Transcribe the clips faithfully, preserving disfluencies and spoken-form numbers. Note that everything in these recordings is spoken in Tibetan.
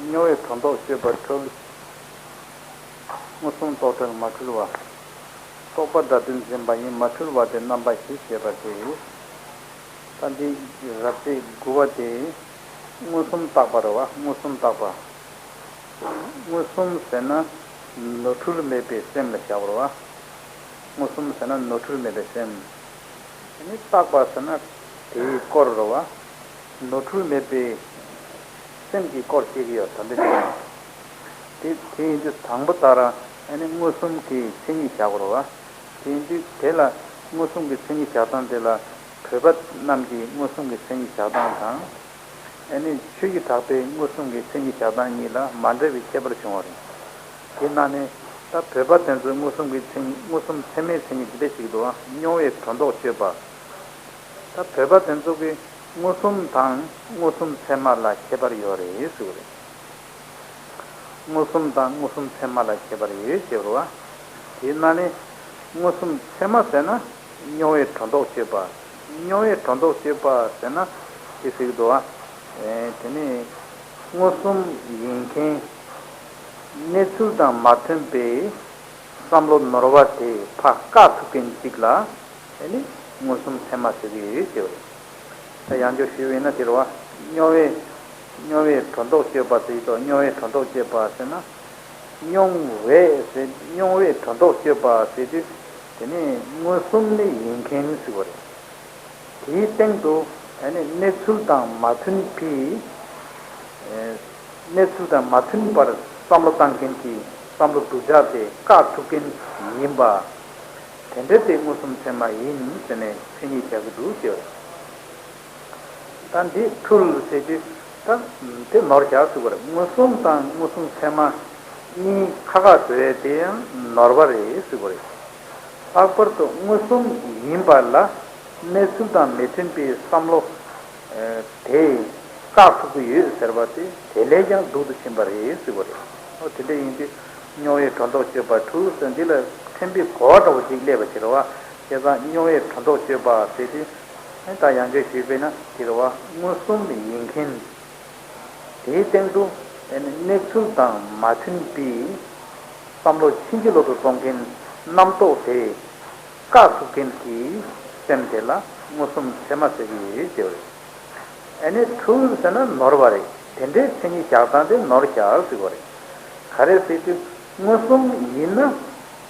མྱོང་བའི་སྒྲོ་འདོགས་གཅོད་པ་འཁྲུལ། མངོན་སུམ་རྟོག་བྲལ་མ་འཁྲུལ་བ། རྟོག་པ་སྒྲ་དོན་འཛིན་པ་ཡིན། མ་འཁྲུལ་བ་སྟེ་རྣམ་པ་བཞི་ཞེས་པ་སྟེ། ད་འདི་རབ་བྱེད་དགུ་པ་དེ་མངོན་སུམ་བརྟག་པ་རེད་བ། མངོན་སུམ་བརྟག་པ། མངོན་སུམ་ཟེར་ན་ནོར་འཁྲུལ་མེད་པའི་སེམས་ལ་བཞག་པ་རེད་བ། མངོན་སུམ་ཟེར་ན་ནོར་འཁྲུལ་མེད་པའི་སེམས། ཨ་ནི་བརྟག་པ་ཟེར་ན་དེའི་སྐོར་རེད་བ། ནོར་འཁྲུལ་མེད་པའི་སེམས་ཀྱི་སྐོར་བཤད་ཀྱི་ཡོད། ད་འདི་དེ་ཡིན་དུས་དང་པོ་ལྟར་ཨ་ནི་མངོན་སུམ་གྱི་མཚན་ཉིད་བཞག་པ་རེད་བ། དེ་ཡིན་དུས་དེ་ལ་མངོན་སུམ་གྱི་མཚན་ཉིད་བཞག་སྟངས་དེ་ལ་བོད་པ་རྣམས་ཀྱིས་མངོན་སུམ་གྱི་མཚན་ཉིད་བཞག་སྟངས་དང་། ཨ་ནི་ཆོས་ཀྱི་གྲགས་པས་མངོན་སུམ་གྱི་མཚན་ཉིད་བཞག་སྟངས་གཉིས་ལ་མ་འདྲ་བའི་ཁྱད་པར་བྱུང་བ་རེད། དེ་ནང་ནས་ད་བོད་པ་དེ་ཚོས་མངོན་སུམ་གྱི་མཚན་ཉིད། མངོན་སུམ་ཚད་མའི་མཚན་ཉིད་འདི་འདྲ་ཞིག་འདུག་ཨ། མྱོང་བའི་སྒྲོ་འདོགས་གཅོད་པ། ད་བོད་པ་དེ་ཚོ་གིས་མངོན་སུམ་དང་མངོན་སུམ་ཚད་མ་ལ་ཁྱད་པར་ཡོད་རེད་ཟེར་བ་རེད། མངོན་སུམ་དང་མངོན་སུམ་ཚད་མ་ལ་ཁྱད་པར་ཡོད་ཅེས་པ་རེད་བ། དེའི་ནང་ནས་མངོན་སུམ་ཚད་མ་ཟེར་ན་མྱོང་བའི་སྒྲོ་འདོགས་གཅོད་པ། མྱོང་བའི་སྒྲོ་འདོགས་གཅོད་པ་ཟེར་ན་དེ་ཟེར་གྱི་འདུག་བ། ཨེ། དེ་ནི་མངོན་སུམ་ཡིན་མཁན་གནས་ཚུལ་དང་མ་མཐུན་པའི་བསམ་བློ་ནོར་བ་དེ་ཕར་བཀག་ཐུབ་མཁན་ཅིག་ལ། དེ་ནི་མངོན་སུམ་ཚད་མ་ཟེར་གྱི་ཡོད་ཅེས་པ་རེད། ད་ཡང་བསྐྱར་ཞུས་པ་ཡིན་ན་དེ་རེད་བ། མྱོང་བའི། མྱོང་བའི་སྒྲོ་འདོགས་གཅོད་པ་ཟེར་གྱི་འདུག་མྱོང་བའི་སྒྲོ་འདོགས་གཅོད་པ་ཟེར་ན། མྱོང་བའི་ཟེར། མྱོང་བའི་སྒྲོ་འདོགས་གཅོད་པ་ཟེར་དུས། དེ་ནི་མངོན་སུམ་ནི་ཡིན་མཁན་ཟེར་བ་རེད། དེའི་སྟེང་དུ་ཨ་ནི་གནས་ཚུལ་དང་མ་མཐུན་པའི། ཨེ། གནས་ཚུལ་དང་མ་མཐུན་པར་བསམ་བློ་བཏང་མཁན་གྱི་བསམ་བློ་སྡུག་ཅག་དེ་བཀག་ཐུབ་མཁན་ཡིན་པ། དེ་འདྲ་དེ་མངོན་སུམ་ཚད་མ་ཡིན་ཟེར་ནས་མཚན་ཉིད་བཞག་གི་འདུག་ཅེས། ད་འདི་འཁྲུལ་ཟེར་དུས་ད་དེ་ནོར་བཞག་ཟེར་བ་རེད། མངོན་སུམ་དང་མངོན་སུམ་ཚད་མ་གཉིས་ཁ་ཁ་བཟོ་ཡས་དེ་ཡང་ནོར་བ་རེད་ཟེར་བ་རེད། ལྷག་པར་དུ་མངོན་སུམ་ཡིན་པ་ལ་གནས་ཚུལ་དང་མི་མཐུན་པའི་བསམ་བློ་དེ་བཀག་ཐུབ་ཀྱི་ཡོད་ཟེར་བ་དེ་དེ་ལས་ཀྱང་སྡུག་ཏུ་ཕྱིན་པ་རེད་ཟེར་བ་རེད། འོ་དེ་འདྲ་ཡིན་དུས་མྱོང་བའི་སྒྲོ་འདོགས་གཅོད་པ་འཁྲུལ་ཟེར་འདི་ལ་ཕྲན་བུ་གོ་བ་འདྲ་བོ་ཅིག་སླེབས་པ་ཞིག་རེད་བ། བྱས་ཙང་མྱོང་བའི་སྒྲོ་འདོགས་གཅོད་པ་ཟེར་དུས། ད་ཡང་བསྐྱར་ཞུས་པས་ན་དེ་རེད་བ། མངོན་སུམ་ཡིན་མཁན། དེའི་སྟེང་དུ་གནས་ཚུལ་དང་མ་མཐུན་པའི་བསམ་བློ་ཕྱིན་ཅི་ལོག་ཏུ་གཏོང་མཁན་རྣམ་རྟོག་དེ་བཀག་ཐུབ་མཁན་གྱི་སེམས་དེ་ལ་མངོན་སུམ་ཚད་མ་ཟེར་གྱི་ཡོད་ཅེས་པ་རེད། ཨ་ནི་འཁྲུལ་ཟེར་ན་ནོར་བ་རེད། དེ་འདྲའི་མཚན་ཉིད་བཞག་སྟངས་དེ་ནོར་བཞག་ཟེར་བ་རེད། ག་རེ་ཟེར་དུས་མངོན་སུམ་ཡིན་ན་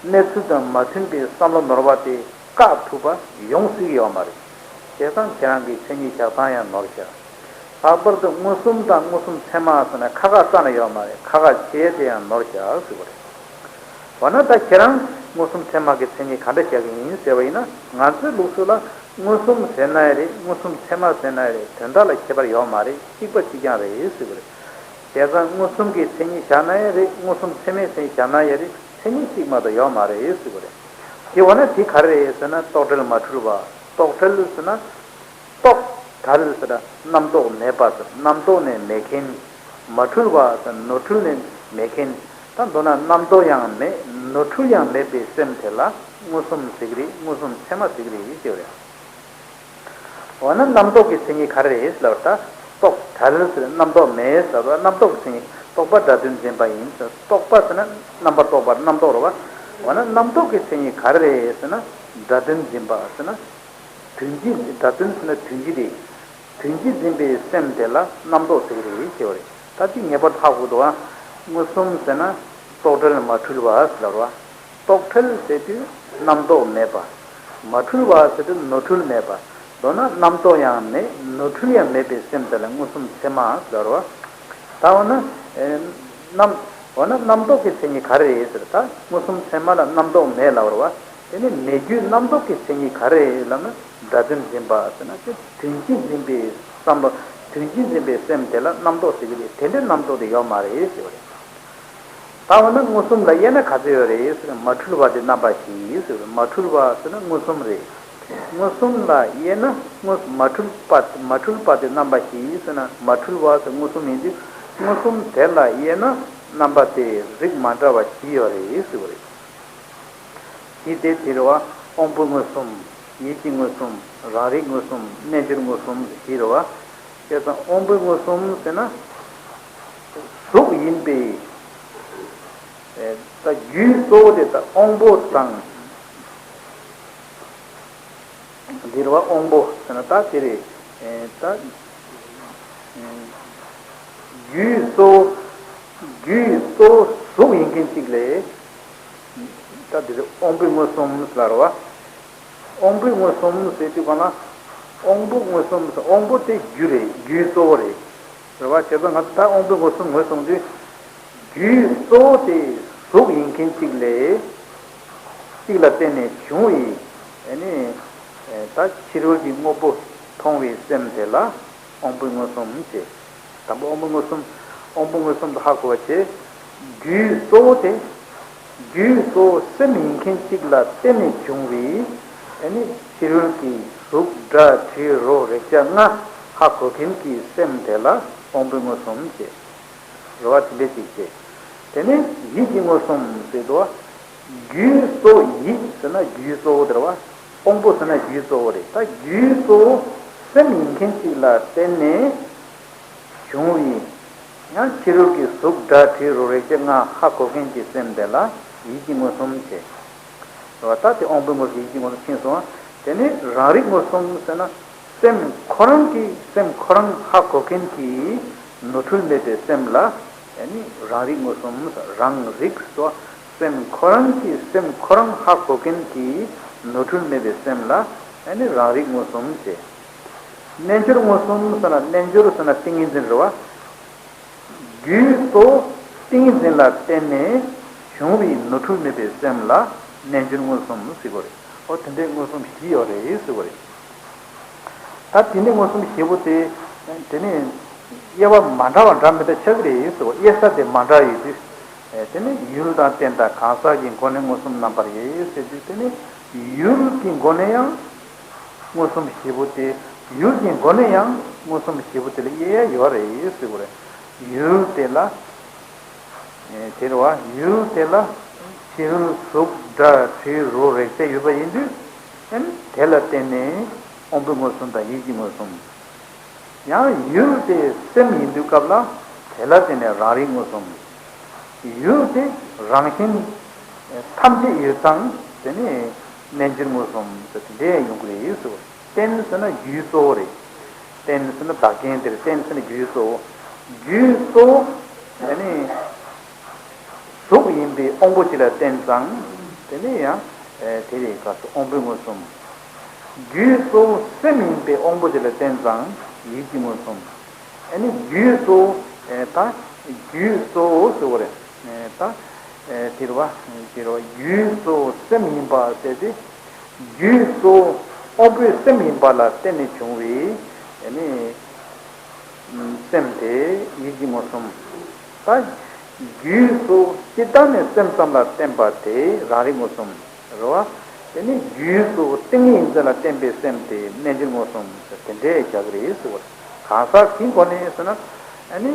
གནས་ཚུལ་དང་མ་མཐུན་པའི་བསམ་བློ་ནོར་བ་དེ་བཀག་ཐུབ་པ་ཡོང་སྲིད་ཀྱི་ཡོད་མ་རེད། བྱས་ཙང་ཁྱེད་རང་གི་མཚན་ཉིད་བཞག་སྟངས་ཡང་ནོར་བཞག་ལྷག་པར་དུ་མངོན་སུམ་དང་མངོན་སུམ་ཚད་མ་ཟེར་ན་ཁ་ཁ་རྩ་ནས་ཡོད་མ་རེད། ཁ་ཁ་བྱས་དེ་ཡང་ནོར་བཞག་ཟེར་བ་རེད། འོ་ན་ད་ཁྱེད་རང་མངོན་སུམ་ཚད་མ་གི་མཚན་ཉིད་ག་འདྲ་བཞག་གི་ཡིན་ཟེར་བ་ཡིན་ན། ང་ཚོའི་ལུགས་སྲོལ་ལ་མངོན་སུམ་ཟེར་ན་ཡང་རེད། མངོན་སུམ་ཚད་མ་ཟེར་ན་ཡང་རེད། དོན་དག་ལ་ཁྱད་པར་ཡོད་མ་རེད། གཅིག་པ་གཅིག་རྐྱང་རེད་ཟེར་བ་རེད། བྱས་ཙང་མངོན་སུམ་གྱི་མཚན་ཉིད་བཞག་ན་ཡང་རེད། མངོན་སུམ་ཚད་མའི་མཚན་ཉིད་བཞག་ན་ཡང་རེད། མཚན་ཉིད་གཅིག་མ་གཏོགས་ཡོད་མ་རེད་ཟེར་བ་རེད། དེ་འོ་ན་དེ་ག་རེ་རེད་ཟེར་ན་རྟོག་བྲལ་མ་འཁྲུལ་བ། རྟོག་བྲལ་ཟེར་ན། རྟོག་བྲལ་ཟེར་ན་རྣམ་རྟོག་མེད་པ་ཟེར། རྣམ་རྟོག་ནི་མེད་མཁན། མ་འཁྲུལ་བ་ཟེར་ན་ནོར་འཁྲུལ་ནི་མེད་མཁན། ད་མདོར་ན་རྣམ་རྟོག་ཡང་མེད། ནོར་འཁྲུལ་ཡང་མེད་པའི་སེམས་དེ་ལ་མངོན་སུམ་ཟེར་གྱི་རེད། མངོན་སུམ་ཚད་མ་ཟེར་གྱི་རེད་ཅེས་པ་རེད། འོ་ན་རྣམ་རྟོག་གི་མཚན་ཉིད་ག་རེ་རེད་ལབ་ད། རྟོག་བྲལ་ཟེར་རྣམ་རྟོག་མེད་ཟེར་བ། རྣམ་རྟོག་གི་མཚན་ཉིད་རྟོག་པ་སྒྲ་དོན་འཛིན་པ་ཡིན་ཟེར། རྟོག་པ་ཟེར་ན་རྣམ་པར་རྟོག་པ་རྣམ་རྟོག་རེད་བ། འོ་ན་རྣམ་རྟོག་གི་མཚན་ཉིད་ག་རེ་རེད་ཟེར་ན། སྒྲ་དོན་འཛིན་པ་ཟེར་ན། དོན་སྤྱི། སྒྲ་དོན་ཟེར་ན་དོན་སྤྱི་རེད། དོན་སྤྱི་འཛིན་པའི་སེམས་དེ་ལ་རྣམ་རྟོག་ཟེར་གྱི་རེད་ཅེས་པ་རེད། ད་དེ་ངེས་པར་དུ་ཧ་གོ་དགོས་པ། མངོན་སུམ་ཟེར་ན་རྟོག་བྲལ་མ་འཁྲུལ་བ་ཟེར་བ། རྟོག་བྲལ་ཟེར་དུས་རྣམ་རྟོག་མེད་པ། མ་འཁྲུལ་བ་ཟེར་དུས་ནོར་འཁྲུལ་མེད་པ། མདོར་ན་རྣམ་རྟོག་ཡང་མེད། ནོར་འཁྲུལ་ཡང་མེད་པའི་སེམས་དེ་ལ་མངོན་སུམ་ཚད་མ་ཟེར་བ། ད་འོ་ན། ཨེ། རྣམ། འོ་ན་རྣམ་རྟོག་གི་མཚན་ཉིད་ག་རེ་རེད་ཟེར། ད་མངོན་སུམ་ཚད་མ་ལ་རྣམ་རྟོག་མེད་ལབ་པ་རེད་བ། དེ་ནི་མེད་རྒྱུའི་རྣམ་རྟོག་གི་མཚན་ཉིད་ག་རེ་རེད་ལབ་ན། སྒྲ་དོན་འཛིན་པ་ཟེར་ན་དེ་དོན་སྤྱི་འཛིན་པའི་བསམ་བློ། དོན་སྤྱི་འཛིན་པའི་སེམས་དེ་ལ་རྣམ་རྟོག་ཟེར་གྱི་རེད། དེ་འདྲའི་རྣམ་རྟོག་དེ་ཡོད་མ་རེད་ཟེར་བ་རེད། ད་འོ་ན་མངོན་སུམ་ལ་དབྱེ་ན་ག་ཚོད་ཡོད་རེད་ཟེར་ན། མ་འཁྲུལ་བ་དེ་རྣམ་པ་བཞི་ཟེར་བ་རེད། མ་འཁྲུལ་བ་ཟེར་ན་མངོན་སུམ་རེད། མངོན་སུམ་ལ་དབྱེ་ན་མངོན། མ་འཁྲུལ་པ། མ་འཁྲུལ་པ་དེ་རྣམ་པ་བཞི་ཟེར་ན། མ་འཁྲུལ་བ་ཟེར་མངོན་སུམ་ཡིན་དུས་མངོན་སུམ་དེ་ལ་དབྱེ་ན་རྣམ་པ་དེ་རིགས་མ་འདྲ་བ་བཞི་ཡོད་རེད་ཟེར་བ་རེད། བཞི་དེ་དེ་རེད་བ། དབང་པོའི་མངོན་སུམ། ཡིད་ཀྱི་མངོན་སུམ། རང་རིག་མངོན་སུམ། རྣལ་འབྱོར་མངོན་སུམ་བཞི་རེད་བ། བྱས་ཙང་དབང་པོའི་མངོན་སུམ་ཟེར་ན། གཟུགས་ཡིན་པས། ད་རྒྱུའི་གཙོ་བོ་དེ་ད་དབང་པོ་དང་། འདིར་བ་དབང་པོ་ཟེར་ན་ད་དེ་རེད། ད་རྒྱུའི་གཙོ་བོ། རྒྱུའི་གཙོ་བོ་གཟུགས་ཡིན་མཁན་གཅིག་ལས། ད་འདིར་དབང་པོའི་མངོན་སུམ་ལ་རེད་བ། དབང་པོའི་མངོན་སུམ་ཟེར་དུས་གང་ལ། དབང་པོ་མངོན་སུམ་ཟེར། དབང་པོ་དེ་རྒྱུ་རེད། རྒྱུའི་གཙོ་བོ་རེད། རེད་བ། བྱས་ཙང་ང་ད་དབང་པོའི་མངོན་སུམ་ངོས་བཟུང་དུས། རྒྱུའི་གཙོ་བོ་དེ་གཟུགས་ཡིན་མཁན་གཅིག་ལས། གཅིག་ལ་བརྟེན་ནས་བྱུང་བའི། ཨ་ནི། ད་ཕྱི་རོལ་གྱི་དངོས་པོ་མཐོང་བའི་སེམས་དེ་ལ་དབང་པོའི་མངོན་སུམ་ཞེས། དང་པོ་དབང་པོའི་མངོན་སུམ། དབང་པོའི་མངོན་སུམ་དུ་ཧ་གོ་བ་བྱས། རྒྱུའི་གཙོ་བོ་དེ། རྒྱུའི་གཙོ་བོ་སེམས་ཡིན་མཁན་གཅིག་ལ་བརྟེན་ནས་བྱུང་བའི། ཨ་ནི་ཕྱི་རོལ་གྱི་གཟུགས་སྒྲ་དྲི་རོ་རེག་བྱ་ལྔ་ཧ་གོ་མཁན་གྱི་སེམས་དེ་ལ་དབང་པོའི་མངོན་སུམ་ཞེས། རེད་བ། དེ་འདྲ་ཅིག་བྱས། དེ་ནས་ཡིད་ཀྱི་མངོན་སུམ་ཟེར་དུས། རྒྱུའི་གཙོ་བོ། ཡིད་ཟེར་ན་རྒྱུའི་གཙོ་བོ་དེ་རེད་བ། དབང་པོ་ཟེར་ན་རྒྱུའི་གཙོ་བོ་རེད། ད་རྒྱུའི་གཙོ་བོ་སེམས་ཡིན་མཁན་གཅིག་ལ་བརྟེན་ནས་བྱུང་བའི། ཡང་ཕྱི་རོལ་གྱི་གཟུགས་སྒྲ་དྲི་རོ་རེག་བྱ་ལྔ་ཧ་གོ་མཁན་གྱི་སེམས་དེ་ལ་ཡིད་ཀྱི་མངོན་སུམ་ཞེས། རེད་བ། ད་དེ་དབང་པོའི་མངོན་སུམ། ཡིད་ཀྱི་མངོན་སུམ་ཕྱིན་སོང་བ། དེ་ནས་རང་རིག་མངོན་སུམ་ཟེར་ན། སེམས་ཁོ་རང་གིས། སེམས་ཁོ་རང་ཧ་གོ་མཁན་གྱི་ནོར་འཁྲུལ་མེད་པའི་སེམས་ལ། ཨ་ནི་རང་རིག་མངོན་སུམ། རང་རིག་སོ། སེམས་ཁོ་རང་གིས། སེམས་ཁོ་རང་ཧ་གོ་མཁན་གྱི་ནོར་འཁྲུལ་མེད་པའི་སེམས་ལ། ཨ་ནི་རང་རིག་མངོན་སུམ་ཞེས། རྣལ་འབྱོར་མངོན་སུམ་ཟེར་ན། རྣལ་འབྱོར་ཟེར་ན་ཏིང་ངེ་འཛིན་རེད་བ། རྒྱུའི་གཙོ་བོ་ཏིང་ངེ་འཛིན་ལ་བརྟེན་ནས་བྱུང་བའི་ནོར་འཁྲུལ་མེད་པའི་སེམས་ལ་རྣལ་འབྱོར་མངོན་སུམ་ཟེར་གྱི་ཡོད་རེད། འོ་དེ་འདྲའི་མངོན་སུམ་བཞི་ཡོད་རེད་ཟེར་གྱི་ཡོད་རེད། ད་དེ་ནས་མངོན་སུམ་བཞི་པོ་དེ། དེ་ནས་དབྱེ་བ་མ་འདྲ་བ་འདྲ་མི་འདྲ་ཆགས་ཀྱི་རེད་ཟེར་གྱི་ཡོད། དབྱེ་ས་དེ་མ་འདྲ་ཡོད་དུས། དེ་ནས་ཡུལ་དང་རྟེན་དང་གང་ཟག་གི་སྒོ་ནས་མངོན་སུམ་རྣམ་པར་དབྱེ་ཟེར་དུས། དེ་ནས་ཡུལ་གྱི་སྒོ་ནས་ཡང་མངོན་སུམ་བཞི་པོ་དེ། ཡུལ་གྱི་སྒོ་ནས་ཡང་མངོན་སུམ་བཞི་པོ་དེ་ལ་དབྱེ་ཡ་ཡོད་རེད་ཟེར་གྱི་ཡོད་རེད། ཡུལ་དེ་ལ། ཨེ། དེ་རེད་བ། ཡུལ་དེ་ལ་ཕྱི་རོལ་གཟུགས་སྒྲ་དྲི་རོ་རེག་བྱ་ཡོད་པ་ཡིན་དུས། ཨེ། དེ་ལ་བརྟེན་ནས་དབང་པོའི་མངོན་སུམ་དང་ཡིད་ཀྱི་མངོན་སུམ། ཡང་ཡུལ་དེ་སེམས་ཡིན་དུས་སྐབས་ལ། དེ་ལ་བརྟེན་ནས་རང་རིག་མངོན་སུམ། ཡུལ་དེ་རང་བཞིན་ཐམས་ཅད་ཡོད་ཙང་། དེ་ནས་རྣལ་འབྱོར་མངོན་སུམ་ཟེར་དེ་འདྲ་ཡོང་གི་རེད་ཟེར་བ། རྟེན་ཟེར་ན་རྒྱུའི་གཙོ་བོ་རེད། རྟེན་ཟེར་ན་བདག་རྐྱེན་དེ་རེད། རྟེན་ཟེར་ན་རྒྱུའི་གཙོ་བོ། རྒྱུའི་གཙོ་བོ། དེ་ནི་གཟུགས་ཡིན་པའི་དབང་པོ་གཅིག་ལ་བརྟེན་ཙང་། དེ་ནི་ཡང་། ཨེ། དེ་རེད། ག་སོ། དབང་པོའི་མངོན་སུམ། རྒྱུའི་གཙོ་བོ་སེམས་ཡིན་པའི་དབང་པོ་གཅིག་ལ་བརྟེན་ཙང་ཡིད་ཀྱི་མངོན་སུམ། ཨ་ནི་རྒྱུའི་གཙོ་བོ། ཨེ། ད་རྒྱུའི་གཙོ་བོ་ཟེར་བ་རེད། ཨེ། ད། ཨེ། དེ་རེད་བ། དེ་རེད་བ། རྒྱུའི་གཙོ་བོ་སེམས་ཡིན་པ་ཟེར་ཏེ། རྒྱུའི་གཙོ་བོ་དབང་པོའི་སེམས་ཡིན་པ་ལ་བརྟེན་ནས་བྱུང་བའི། ཨ་ནི་སེམས་དེ་ཡིད་ཀྱི་མངོན་སུམ། ད་རྒྱུའི་གཙོ་བོ་སྤྱིར་བཏང་ནས་སེམས་ཙམ་ལ་བརྟེན་པ་དེ་རང་རིག་མངོན་སུམ་རེད་བ། དེ་ནི་རྒྱུའི་གཙོ་བོ་ཏིང་ངེ་འཛིན་ལ་བརྟེན་པའི་སེམས་དེ་རྣལ་འབྱོར་མངོན་སུམ་ཟེར་དེ་འདྲའི་རྒྱག་གི་རེད་ཟེར་བ། གང་ཟག་གི་སྒོ་ནས་ཟེར་ན། ཨ་ནི།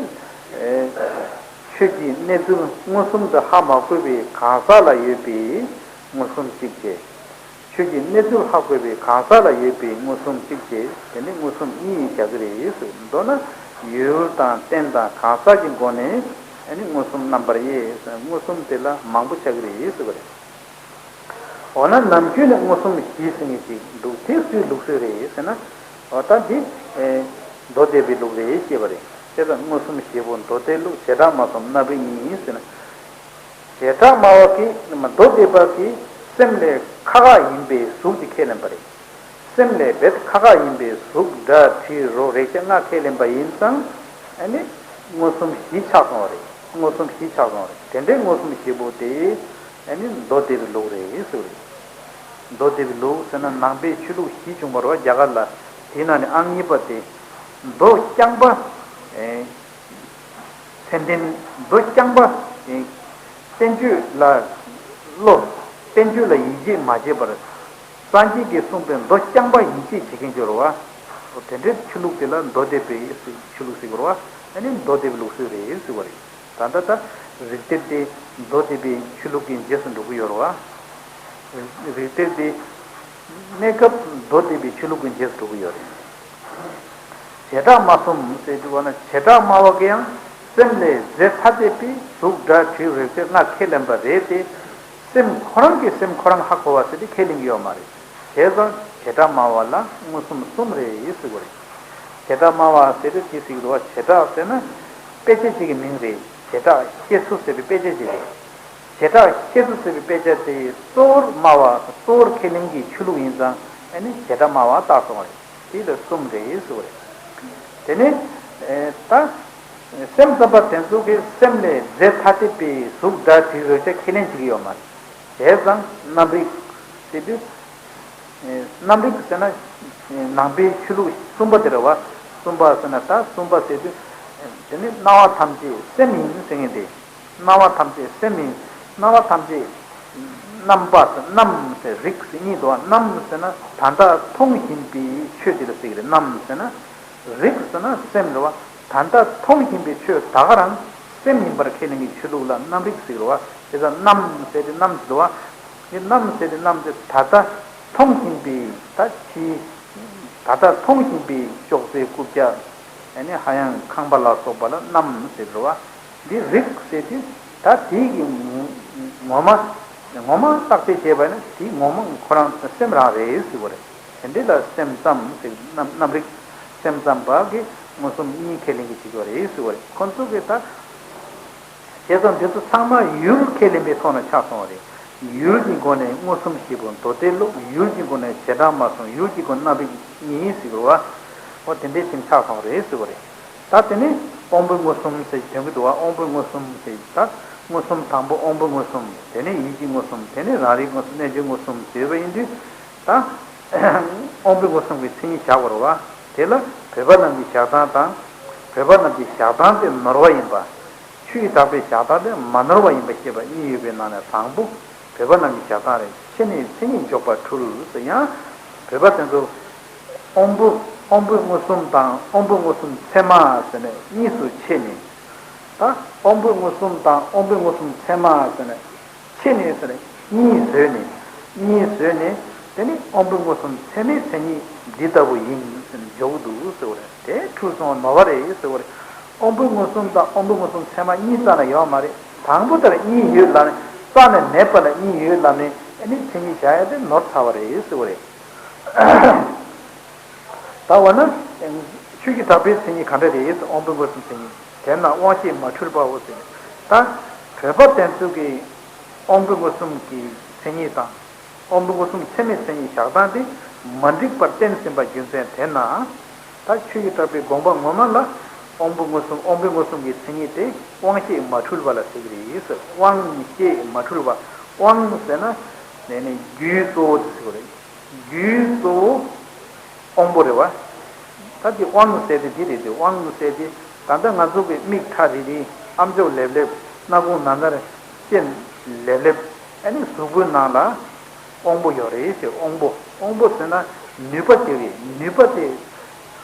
ཨེ། ཆོས་ཀྱི་གནས་ཚུལ་མངོན་སུམ་དུ་ཧ་མ་གོ་བའི་གང་ཟག་ལ་ཡོད་པའི་མངོན་སུམ་གཅིག་བྱས། ཆོས་ཀྱི་གནས་ཚུལ་ཧ་གོ་བའི་གང་ཟག་ལ་ཡོད་པའི་མངོན་སུམ་གཅིག་བྱས། དེ་ནི་མངོན་སུམ་གཉིས་བཞག་གི་རེད་ཟེར། མདོར་ན་ཡུལ་དང་རྟེན་དང་གང་ཟག་གི་སྒོ་ནས། ཨ་ནི་མངོན་སུམ་རྣམ་པར་དབྱེ། མངོན་སུམ་དེ་ལ་མང་པོ་ཆགས་ཀྱི་རེད་ཟེར་བ་རེད། འོ་ན་ནམ་རྒྱུན་ནས་མངོན་སུམ་བཞི་ཟེར་མཁན་ཅིག་འདུག་དེ་སུའི་ལུགས་སྲོལ་རེད་ཟེར་ན། འོ་ད་འདི། ཨེ། མདོ་སྡེ་པའི་ལུགས་རེད་ཅེས་པ་རེད། དེ་ལ་མངོན་སུམ་བཞི་པོ་མདོ་སྡེ་ལུགས། བྱེ་བྲག་སྨྲ་སོགས་རྣམ་རིག་གཉིས་ཟེར་ན། བྱེ་བྲག་སྨྲ་བ་གིས། མདོ་སྡེ་པ་གིས་སེམས་ལས་ཁ་ཁ་ཡིན་པའི་གཟུགས་དེ་ཁས་ལེན་པ་རེད། སེམས་ལས་རྦད་ཁ་ཁ་ཡིན་པའི་གཟུགས་སྒྲ་དྲི་རོ་རེག་བྱ་ལྔ་ཁས་ལེན་པ་ཡིན་ཙང་། ཨ་ནི་མངོན་སུམ་བཞི་ཆགས་སོང་བ་རེད། མངོན་སུམ་བཞི་ཆགས་སོང་བ་རེད། དེ་འདྲའི་མངོན་སུམ་བཞི་པོ་དེ། ཨ་ནི་མདོ་སྡེ་པའི་ལུགས་རེད་ཟེར་བ་རེད། མདོ་སྡེ་པའི་ལུགས་ཟེར་ན་ནང་པའི་ཆོས་ལུགས་བཞི་བྱུང་བ་རེད་བ། རྒྱ་གར་ལ། དེའི་ནང་ནས་ཨང་གཉིས་པ་དེ། མདོ་རྐྱང་པ། ཨེ། ཙན་དན་མདོ་རྐྱང་པ། ཨེ། བསྟན་བཅོས་ལ་བློ། བསྟན་བཅོས་ལ་ཡིད་ཆེས་མ་བྱས་པར། སངས་རྒྱས་ཀྱིས་གསུངས་པའི་མདོ་རྐྱང་པ་ཡིད་ཆེས་བྱེད་མཁན་ཅིག་ཡོད་རེད་བ། དེ་འདྲའི་ཆོས་ལུགས་དེ་ལ་མདོ་སྡེ་པའི་ཆོས་ལུགས་ཟེར་གྱི་རེད་བ། ཨ་ནི་མདོ་སྡེ་པའི་ལུགས་སྲོལ་རེད་ཟེར་བ་རེད། ད་ལྟ་ད་རིགས་གཏེར་དེ་མདོ་སྡེ་པའི་ཆོས་ལུགས་ཀྱི་རྗེས་སུ་འགྲོ་གི་ཡོད་རེད་བ། རིགས་གཏེར་དེ་གནས་སྐབས་མདོ་སྡེ་པའི་ཆོས་ལུགས་ཀྱི་རྗེས་སུ་འགྲོ་གི་ཡོད་རེད། བྱེ་བྲག་སྨྲ་གསུམ་ཟེར་དུས་བ་ན། བྱེ་བྲག་སྨྲ་བ་གིས་ཡང་ སེམས་ལས་རྫས་ཐ་དད་པའི་གཟུགས་སྒྲ་དྲི་རེག་བྱ་ལྔ་ཁས་ལེན་པ་རེད་དེ། སེམས་ཁོ་རང་གིས་སེམས་ཁོ་རང་ཧ་གོ་བ་ཟེར་དེ་ཁས་ལེན་གྱི་ཡོད་མ་རེད། བྱས་ཙང་བྱེ་བྲག་སྨྲ་བ་ལ་མངོན་སུམ་གསུམ་རེད་ཟེར་གྱི་རེད། བྱེ་བྲག་སྨྲ་བ་ཟེར་དུས་དེ་ཟེར་གྱི་འདུག་བ། བྱེ་བྲག་ཟེར་ན་དཔེ་ཆ་གཅིག་གི་མིང་རེད། བྱེ་བྲག་ཤེས་ཚུལ་ཟེར་བའི་དཔེ་ཆ་གཅིག་རེད། བྱེ་བྲག་ཤེས་ཚུལ་ཟེར་བའི་དཔེ་ཆ་དེ་གཙོ་བོར་སྨྲ་བ་གཙོ་བོར་ཁས་ལེན་གྱི་ཆོས་ལུགས་ཡིན་ཙང་ཨ་ནི་བྱེ་བྲག་སྨྲ་བ་བཏགས་སོང་བ་རེད། དེ་ལ་གསུམ་རེད་ཟེར་བ་རེད། དེ་ནས་ད་སེམས་ཙམ་པ་དེ་ཚོ་གིས་སེམས་ལས་རྫས་ཐ་དད་པའི་གཟུགས་སྒྲ་དྲི་རེག་བྱ་ཁས་ལེན་བྱེད་ཀྱི་ཡོད་མ་རེད། བྱས་ཙང་རྣམ་རིག་ཟེར་དུས། རྣམ་རིག་ཟེར་ན་ནང་པའི་ཆོས་ལུགས་གསུམ་པ་དེ་རེད་བ། གསུམ་པ་ཟེར་ན་ད་གསུམ་པ་ཟེར་དུས་དེ་ནི་སྣང་བ་ཐམས་ཅད་སེམས་ཡིན་ཟེར་མཁན་དེ། སྣང་བ་ཐམས་ཅད་སེམས་ཡིན། སྣང་བ་ཐམས་ཅད་རྣམ་པ་ཟེར་རྣམ་ཟེར་རིག་ཟེར་གཉིས་འདུག་བ། རྣམ་ཟེར་ན་ད་ལྟ་མཐོང་བཞིན་པའི་ཆོས་དེ་ལ་ཟེར་གི་རེད། རྣམ་ཟེར་ན། རིག་ཟེར་ན་སེམས་རེད་བ། ད་ལྟ་མཐོང་བཞིན་པའི་ཆོས་ད་ག་རང་སེམས་ཡིན་པར་ཁས་ལེན་གྱི་ཆོས་ལུགས་ལ་རྣམ་རིག་ཟེར་བ། དེ་ལྟར་རྣམ་ཟེར་ཏེ་རྣམ་ཟེར་བ། དེ་རྣམ་ཟེར་ཏེ་རྣམ་ཟེར་ད་ལྟ་མཐོང་བཞིན་པའི་ད་ཕྱི། ད་ལྟ་མཐོང་བཞིན་པའི་ཅོག་ཙེ་རྐུབ་བཀྱག་ཨ་ནི་ཧ་ཡང་ཁང་པ་ལ་སོགས་པ་ལ་རྣམ་ཟེར་བ། འདི་རིག་ཟེར་དུས་ད་དེ་གི་ངོ་མ་ངོ་མ་བརྟག་དཔྱད་བྱས་པ་ན་དེ་ངོ་མ་ཁོ་རང་སེམས་རང་རེད་ཟེར་བ་རེད། དེ་འདྲ་ལ་སེམས་ཙམ་ཟེར་རྣམ་རྣམ་རིག་སེམས་ཙམ་པ་གིས་མངོན་སུམ་གཉིས་ཁས་ལེན་གྱི་བྱེད་ཀྱི་རེད་ཟེར་བ་རེད། ཁོ་ཚོ་གིས་ད་བྱས་ཙང་དེ་ཚོ་ཚང་མ་ཡུལ་ཁས་ལེན་པའི་ཐོག་ནས་ཆགས་སོང་བ་རེད། ཡུལ་གྱི་སྒོ་ནས་མངོན་སུམ་བཞི་པོ་མདོ་སྡེ་ལུགས། ཡུལ་གྱི་སྒོ་ནས་བྱེ་བྲག་སྨྲ་གསུམ། ཡུལ་གྱི་སྒོ་ནས་རྣམ་རིག་གཉིས་ཟེར་བ། འོ་དེ་འདྲའི་ཞིག་ཆགས་སོང་བ་རེད་ཟེར་བ་རེད། ད་དེ་ནས་དབང་པོའི་མངོན་སུམ་ཟེར་དོན་གྱི་འདུག་བ། དབང་པོའི་མངོན་སུམ་ཟེར་ད་མངོན་སུམ་དང་པོ་དབང་པོའི་མངོན་སུམ། དེ་ནས་ཡིད་ཀྱི་མངོན་སུམ། དེ་ནས་རང་རིག་མངོན་སུམ། རྣལ་འབྱོར་མངོན་སུམ་ཟེར་བ་ཡིན་དུས། ད་དབང་པོའི་མངོན་སུམ་གྱི་མཚན་ཉིད་བཞག་པ་རེད་བ། དེ་ལ་བོད་པ་རྣམས་ཀྱི་བཞག་སྟངས་དང་། བོད་པ་རྣམས་ཀྱི་བཞག་སྟངས་དེ་ནོར་བ་ཡིན་པ། ཆོས་ཀྱི་གྲགས་པའི་བཞག་སྟངས་དེ་མ་ནོར་བ་ཡིན་པ་ཤེས་པ་གཉིས་ཡོད་པའི་ནང་ནས་དང་པོ་བོད་པ་རྣམས་ཀྱི་བཞག་སྟངས་རེད། ཕྱི་ནས་མཚན་ཉིད་འཇོག་པར་འཁྲུལ་ཟེར། ཡང་བོད་པ་དེ་ཚོ་དབང་པོ་དབང་པོའི་མངོན་སུམ་དང་དབང་པོའི་མངོན་སུམ་ཚད་མ་ཟེར་ནས་གཉིས་སུ་ཕྱེ་ནས། ད་དབང་པོའི་མངོན་སུམ་དང་དབང་པོའི་མངོན་སུམ་ཚད་མ་ཟེར་ནས་ཕྱེ་ནས་ཟེར་ནས་གཉིས་བཟོས་ནས་གཉིས་བཟོས་ནས་དེ་ནི་དབང་པོའི་མངོན་སུམ་ཚད་མའི་མཚན་ཉིད་འདི་ལྟ་བུ་ཡིན་ཟེར་ནས་འཇོག་གི་འདུག་ཟེར་བ་རེད། དེ་འཁྲུལ་སོང་བ་ནོར་བ་རེད་ཟེར་བ་རེད། དབང་པོའི་མངོན་སུམ་དང་དབང་པོའི་མངོན་སུམ་ཚད་མ་གཉིས་རྩ་ནས་ཡོད་མ་རེད། དང་པོ་ལྟར་གཉིས་ཡོད་ལབ་ནས་རྩ་ནས་མེད་པ་ལ་གཉིས་ཡོད་ལབ་ནས་ཨ་ནི་མཚན་ཉིད་བཞག་ཡ་དེ་ནོར་ཚར་བ་རེད་ཟེར་བ་རེད། ད་འོ་ན་ཆོས་ཀྱི་གྲགས་པའི་མཚན་ཉིད་ག་འདྲ་རེད། དབང་པོའི་མངོན་སུམ་མཚན་ཉིད་དེ་ན་དབང་ཤེས་མ་འཁྲུལ་པའོ་ཟེར་ནས། ད་བོད་པ་དེ་ཚོ་གི་དབང་པོའི་མངོན་སུམ་གྱི་མཚན་ཉིད་དང་། དབང་པོའི་མངོན་སུམ་ཚད་མའི་མཚན་ཉིད་བཞག་སྟངས་དེ་མ་འགྲིག་པར་བསྟན་ཟིན་པ་རྒྱུ་མཚན་དེ་ན། ད་ཆོས་ཀྱི་གྲགས་པའི་དགོངས་པ་ངོ་མ་ལ་དབང་པོའི་མངོན་སུམ་དབང་པོའི་མངོན་སུམ་གྱི་མཚན་ཉིད་དེ་དབང་ཤེས་མ་འཁྲུལ་བ་ལ་ཟེར་གྱི་རེད་ཟེར། དབང་ཤེས་མ་འཁྲུལ་བ། དབང་ཟེར་ན་ནས་ནས་རྒྱུའི་གཙོ་བོ་དེ་ཟེར་གྱི་རེད། རྒྱུའི་གཙོ་བོ་དབང་པོ་རེད་བ། ད་དེ་དབང་ཟེར་དེ་འདི་རེད་དེ། དབང་ཟེར་དེ་ད་ལྟ་ང་ཚོ་གི་མིག་ཁྲ་རིལ་རིལ། ཨམ་ཅོག་ལེབ་ལེབ། སྣ་ཁུང་ན་ན་རེ། སྤྱན་ལེབ་ལེབ། ཨ་ནི་གཟུགས་པོའི་ནང་ལ་དབང་པོ་ཡོད་རེད་ཟེར། དབང་པོ། དབང་པོ་ཟེར་ན་ནུས་པ་དེ་རེད། ནུས་པ་དེ་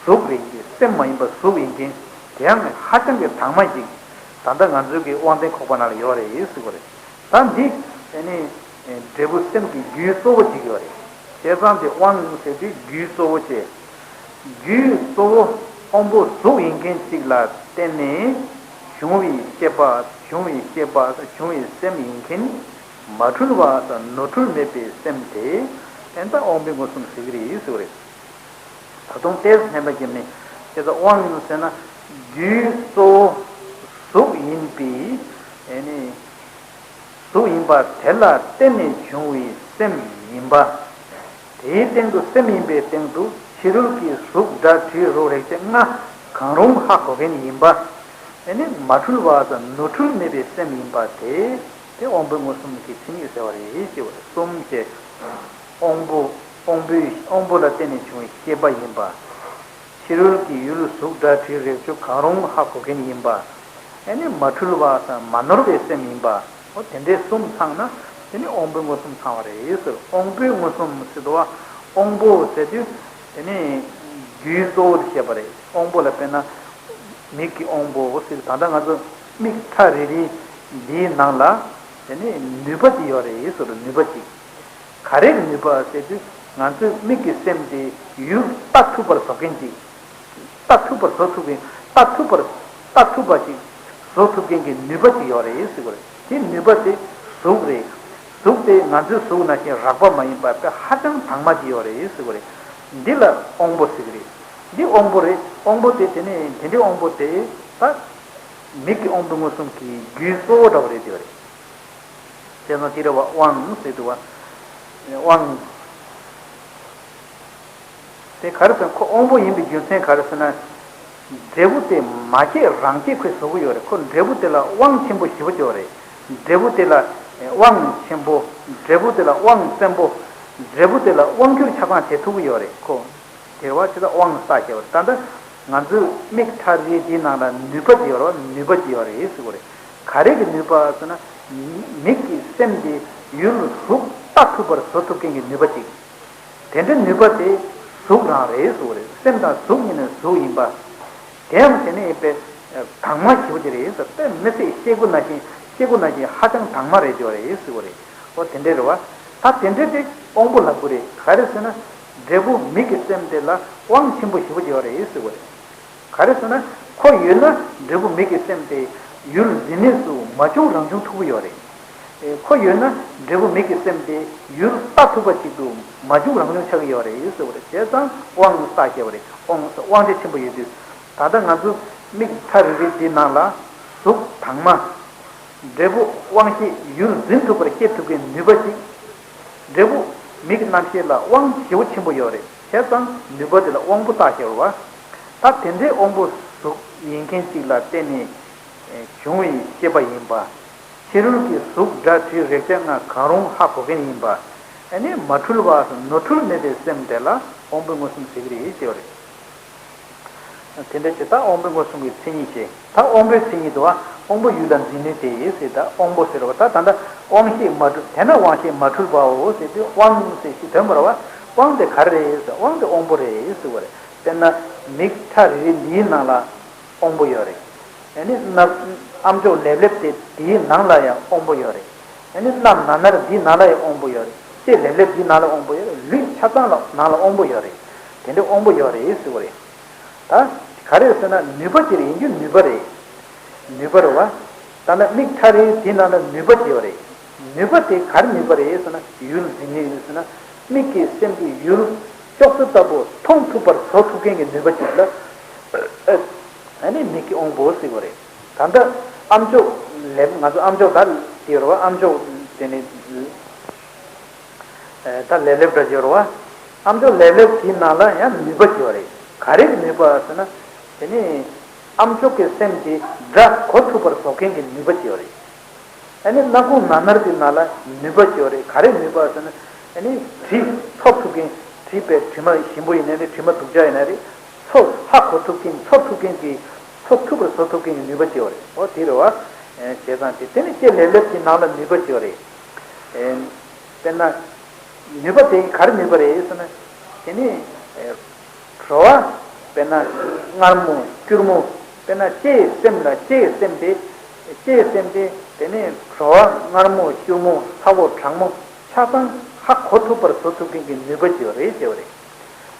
གཟུགས་རེད་ཀྱི། སེམས་མ་ཡིན་པ་གཟུགས་ཡིན་མཁན། དེ་ཡང་ཧ་ཅང་གི་དྭངས་མ་ཅིག་ད་ལྟ་ང་ཚོའི་གི་དབང་ལྡན་ཁོག་པ་ནང་ལ་ཡོད་རེད་ཟེར་བ་རེད། ད་འདི་ཨ་ནི་འབྲས་བུ་སེམས་ཀྱི་རྒྱུའི་གཙོ་བོ་གཅིག་ཡོད་རེད། བྱས་ཙང་དེ་དབང་ཟེར་དུས་རྒྱུའི་གཙོ་བོ་བྱས། རྒྱུའི་གཙོ་བོ་དབང་པོ་གཟུགས་ཡིན་མཁན་གཅིག་ལ་བརྟེན་ནས་བྱུང་བའི་ཤེས་པ། བྱུང་བའི་ཤེས་པ་བྱུང་བའི་སེམས་ཡིན་མཁན་མ་འཁྲུལ་བ་དང་ནོར་འཁྲུལ་མེད་པའི་སེམས་དེ་ཨེ་ད་དབང་པོའི་མངོན་སུམ་ཟེར་གྱི་རེད་ཟེར་བ་རེད། ད་དུང་ཏོག་ཙམ་ལྷན་ཐབས་ཀྱི་མིང་། དེ་ལྟར་དབང་ཟེར་ན་རྒྱུའི་གཙོ་བོ་གཟུགས་ཡིན་པའི་ཨེ་ནི་གཟུགས་ཡིན་པ་དེ་ལ་བརྟེན་ནས་བྱུང་བའི་སེམས་ཡིན་པ། དེའི་སྟེང་དུ་སེམས་ཡིན་པའི་སྟེང་དུ་ཕྱི་རོལ་གྱི་གཟུགས་སྒྲ་དྲི་རོ་རེག་བྱ་ལྔ་གང་རུང་ཧ་གོ་མཁན་ཡིན་པ། ཨེ་ནི་མ་འཁྲུལ་བ་དང་ནོར་འཁྲུལ་མེད་པའི་སེམས་ཡིན་པ་དེ་དེ་དབང་པོའི་མངོན་སུམ་གྱི་མཚན་ཉིད་ཟེར་བ་རེད་ཅེས་པ་རེད། གསུམ་བཅས། དབང་པོ། དབང་པོའི་དབང་པོ་ལ་བརྟེན་ནས་བྱུང་བའི་ཤེས་པ་ཡིན་པ། ཕྱི་རོལ་གྱི་ཡུལ་གཟུགས་སྒྲ་དྲི་རེག་བྱ་གང་རུང་ཧ་གོ་མཁན་ཡིན་པ། ཨེ་ནི་མ་འཁྲུལ་བ་དང་མ་ནོར་བའི་སེམས་ཡིན་པ། འོ་དེ་འདྲའི་གསུམ་ཚང་ན་དེ་ནི་དབང་པོའི་མངོན་སུམ་ཚང་བ་རེད་ཟེར། དབང་པོའི་མངོན་སུམ་ཟེར་དུས་དབང་པོ་ཟེར་དུས་དེ་ནི་རྒྱུའི་གཙོ་བོ་དེ་བཤད་པ་རེད། དབང་པོ་ལ་དཔེར་ན་མིག་གི་དབང་པོ་ཟེར། ད་ལྟ་ང་ཚོ་མིག་ཁྲ་རིལ་རིལ་འདིའི་ནང་ལ་དེ་ནི་ནུས་པ་དེ་ཡོད་རེད་ཟེར། ནུས་པ་ཅིག་ག་རེ་ནུས་པ་ཟེར་དུས་ང་ཚོའི་མིག་གི་སེམས་དེ་ཡུལ་ལྟ་ཐུབ་པར་བཟོ་མཁན་ཅིག་ལྟ་ཐུབ་པར་བཟོ་ཐུབ་མཁན། ལྟ་ཐུབ་པར་ལྟ་ཐུབ་པ་ཅིག་བཟོ་ཐུབ་མཁན་གྱི་ནུས་པ་ཅིག་ཡོད་རེད་ཟེར་གྱི་རེད། དེ་ནུས་པ་དེ་གཟུགས་རེད། གཟུགས་དེ་ང་ཚོའི་གཟུགས་ནང་བཞིན་རགས་པ་མ་ཡིན་པ་དཔེ་ཧ་ཅང་དྭངས་མ་ཅིག་ཡོད་རེད་ཟེར་གྱི་རེད། འདི་ལ་དབང་པོ་ཟེར་གྱི་རེད། འདི་དབང་པོ་རེད། དབང་པོ་དེ་དེ་ནས་དེ་འདྲའི་དབང་པོ་དེ་ད་མིག་གི་དབང་པོ་མངོན་སུམ་གྱི་རྒྱུའི་གཙོ་བོ་འདྲ་བོ་རེད་ཟེར་གྱི་རེད། བྱས་ཙང་དེ་རེད་བ། དབང་ཟེར་འདུག་བ། དབང་། དེ་ག་རེ་ཟེར་ན་ཁོ་དབང་པོ་ཡིན་པའི་རྒྱུ་མཚན་ག་རེ་ཟེར་ན། འབྲས་བུ་དེ་མ་སྐྱེས་རང་སྐྱེས་ཁོས་བཟོ་གི་ཡོད་རེད། ཁོ་འབྲས་བུ་དེ་ལ་དབང་ཆེན་པོ་ཞེ་པོ་ཅིག་ཡོད་རེད། འབྲས་བུ་དེ་ལ་དབང་ཆེན་པོ། འབྲས་བུ་དེ་ལ་དབང་བཙན་པོ། འབྲས་བུ་དེ་ལ་དབང་སྒྱུར་ཆ་ཚང་བྱེད་ཐུབ་ཀྱི་ཡོད་རེད་ཁོ། དེ་བ་ཅི་ལྟར་དབང་བསགས་བྱས་པ་རེད། ད་ལྟ་ང་ཚོའི་མིག་ཁྲ་རིལ་འདིའི་ནང་ལ་ནུས་པ་ཅིག་ཡོད་རེད་བ། ནུས་པ་ཅིག་ཡོད་རེད་ཟེར་གྱི་རེད། ག་རེ་གི་ནུས་པ་ཟེར་ན། མིག་གི་སེམས་དེ་ཡུལ་གཟུགས་ལྟ་ཐུབ་པར་བཟོ་ཐུབ་མཁན་གྱི་ནུས་པ་ཅིག་དེ་འདྲའི་ནུས་པ་དེ་གཟུགས་རང་རེད་ཟེར་གྱི་རེད། སེམས་དང་གཟུགས་གཉིས་ནི་གཟུགས་ཡིན་པ། དེའང་དེ་ནི་དཔེ་དྭངས་མ་ཞེ་པོ་ཅིག་རེད་ཟེར། དཔེ་མི་ཚེ་སྐྱེ་དགུ་ནང་བཞིན་སྐྱེ་དགུ་ནང་བཞིན་ཧ་ཅང་དྭངས་མ་རེད་ཅོ་རེད་ཟེར་གྱི་རེད། ཨོ་དེ་འདྲའི་རེད་བ། ད་དེ་འདྲའི་དེ་དབང་པོ་ལབ་དགོས་རེད། ག་རེ་ཟེར་ན། འབྲས་བུ་མིག་གི་སེམས་དེ་ལ་དབང་ཆེན་པོ་ཞེ་པོ་ཅིག་ཡོད་རེད་ཟེར་གྱི་རེད། ག་རེ་ཟེར་ན། ཁོ་ཡོད་ན་འབྲས་བུ་མིག་གི་སེམས་དེ་ཡུལ་འཛིན་ནུས་སུ་མ་བྱུང་རང་བྱུང་ཐུབ་ཀྱི་ཡོད་རེད། ཨེ། ཁོ་ཡོད་ན་འབྲས་བུ་མིག་གི་སེམས་དེ་ཡུལ་ལྟ་ཐུབ་པ་ཅིག་ཏུ་མ་བྱུང་རང་བྱུང་ཆགས་ཀྱི་ཡོད་རེད་ཟེར་བ་རེད། བྱས་ཙང་དབང་བསགས་བྱས་པ་རེད། དབང་དབང་ཆ་ཆེན་པོ་ཡོད་དུས། ད་ལྟ་ང་ཚོ་མིག་ཁྲ་རིལ་རིལ་འདི་ནང་ལ་གཟུགས་དྭངས་མ། འབྲས་བུ་དབང་ཤེས་ཡུལ་འཛིན་ཐུབ་པར་སྐྱེ་ཐུབ་པའི་ནུས་པ་ཅིག་འབྲས་བུ་མིག་རྣམ་ཤེས་ལ་དབང་ཞེ་པོ་ཆེན་པོ་ཡོད་རེད། བྱས་ཙང་ནུས་པ་དེ་ལ་དབང་པོ་བཏགས་བྱས་པ། ད་དེ་འདྲའི་དབང་པོ་གཟུགས་ཡིན་མཁན་ཅིག་ལ་བརྟེན་ནས་བྱུང་བའི་ཤེས་པ་ཡིན་པ། ཕྱི་རོལ་གྱི་གཟུགས་སྒྲ་དྲི་རེག་བྱ་ལྔ་གང་རུང་ཧ་གོ་མཁན་ཡིན་པ། ཨ་ནི་མ་འཁྲུལ་བ་ནོར་འཁྲུལ་མེད་པའི་སེམས་དེ་ལ་དབང་པོའི་མངོན་སུམ་ཟེར་གྱི་རེད་ཅེས་པ་རེད། དེ་འདྲ་བྱས་ད་དབང་པོའི་མངོན་སུམ་གྱི་མཚན་ཉིད་བཤད། ད་དབང་པོའི་མཚན་ཉིད་དུ་བ་དབང་པོ་ཡུལ་ལ་འཛིན་ནུས་ཏེ་ཟེར། ད་དབང་པོ་ཟེར་བ་ད་ད་ལྟ་དབང་ཤེས་མ་འཁྲུལ་དེ་ན་དབང་ཤེས་མ་འཁྲུལ་བའོ་ཟེར་དུས་དབང་ཟེར་ཞིག་དོན་པར་བ། དབང་དེ་ག་རེ་རེད་ཟེར། དབང་དེ་དབང་པོ་རེད་ཟེར་བ་རེད། དཔེར་ན་མིག་ཁྲ་རིལ་རིལ་འདིའི་ནང་ལ་དབང་པོ་ཡོད་རེད། ཨ་ནི་སྣ་ཨམ་ཅོག་ལེབ་ལེབ་དེ་དེའི་ནང་ལ་ཡང་དབང་པོ་ཡོད་རེད། ཨ་ནི་སྣ་ནར་ནར་འདིའི་ནང་ལ་ཡང་དབང་པོ་ཡོད་རེད། ལྕེ་ལེབ་ལེབ་འདིའི་ནང་ལ་དབང་པོ་ཡོད་རེད། ལུས་ཆ་ཚང་ལ་ནང་ལ་དབང་པོ་ཡོད་རེད། དེ་འདྲའི་དབང་པོ་ཡོད་རེད་ཟེར་བ་རེད། ད་ག་རེ་ཟེར་ན་ནུས་པ་ཅིག་རེད། ཡིན་རྒྱུ་ནུས་པ་རེད། ནུས་པ་རེད་བ། ད་ནི་མིག་ཁྲ་རིལ་དེའི་ནང་ལ་ནུས་པ་ཅིག་ཡོད་རེད། ནུས་པ་དེ་ག་རེ་ནུས་པ་རེད་ཟེར་ན་ཡུལ་འཛིན་ནུས་ཟེར་ན། མིག་གི་སེམས་ཀྱིས་ཡུལ་ཅོག་ཙེ་ལྟ་བུ་མཐོང་ཐུབ་པར་བཟོ་ཐུབ་མཁན་གྱི་ནུས་པ་ཅིག་ལ་ཨ་ནི་མིག་གི་དབང་པོ་ཟེར་བ་རེད། ད་ལྟ་ཨམ་ཅོག་ལེབ་ང་ཚོ་ཨམ་ཅོག་ད་དེ་རེད་བ། ཨམ་ཅོག་དེ་ནི། ད་ལེབ་ལེབ་འདྲ་ཅིག་ཡོད་རེད་བ། ཨམ་ཅོག་ལེབ་ལེབ་དེའི་ནང་ལ་ཡང་ནུས་པ་ཅིག་ཡོད་རེད། ག་རེ་གི་ནུས་པ་ཟེར་ན། དེ་ནི་ཨམ་ཅོག་གི་སེམས་ཀྱིས་སྒྲ་གོ་ཐུབ་པར་བཟོ་མཁན་གྱི་ནུས་པ་ཅིག་ཡོད་རེད། ཨ་ནི་སྣ་ཁུང་ནར་ནར་གྱི་ནང་ལ་ནུས་པ་ཅིག་ཡོད་རེད། ག་རེ་ནུས་པ་ཟེར་ན། ཨ་ནི་དྲི་ཚོར་ཐུབ་མཁན། དྲི་དཔེ་དྲི་མ་ཞིམ་པོ་ཡིན་ན་རེད། དྲི་མ་སྡུག་ཅག་ཡིན་ན་རེད། ཚོར་ཧ་གོ་ཐུབ་མཁན། ཚོར་ཐུབ་མཁན་གྱི་ཚོར་ཐུབ་པར་བཟོ་ཐུབ་མཁན་གྱི་ནུས་པ་ཅིག་ཡོད་རེད། འོ་དེ་རེད་བ། བྱས་ཙང་དེ་དེ་ནི་ལྕེ་ལེབ་ལེབ་ཀྱི་ནང་ལ་ནུས་པ་ཅིག་ཡོད་རེད། དཔེར་ན། ནུས་པ་དེ་ག་རེ་ནུས་པ་རེད་ཟེར་ན། དེ་ནི། བྲོ་བ། དཔེར་ན། མངར་མོ་སྐྱུར་མོ། དཔེར་ན་ལྕེའི་སེམས་ལ་ལྕེའི་སེམས་དེ། ལྕེའི་སེམས་དེ་དེ་ནི་བྲོ་བ་མངར་མོ་སྐྱུར་མོ་ཚ་བོ་གྲང་མོ་ཆ་ཚང་ཧ་གོ་ཐུབ་པར་བཟོ་ཐུབ་མཁན་གྱི་ནུས་པ་ཅིག་ཡོད་རེད་ཅེས་པ་རེད།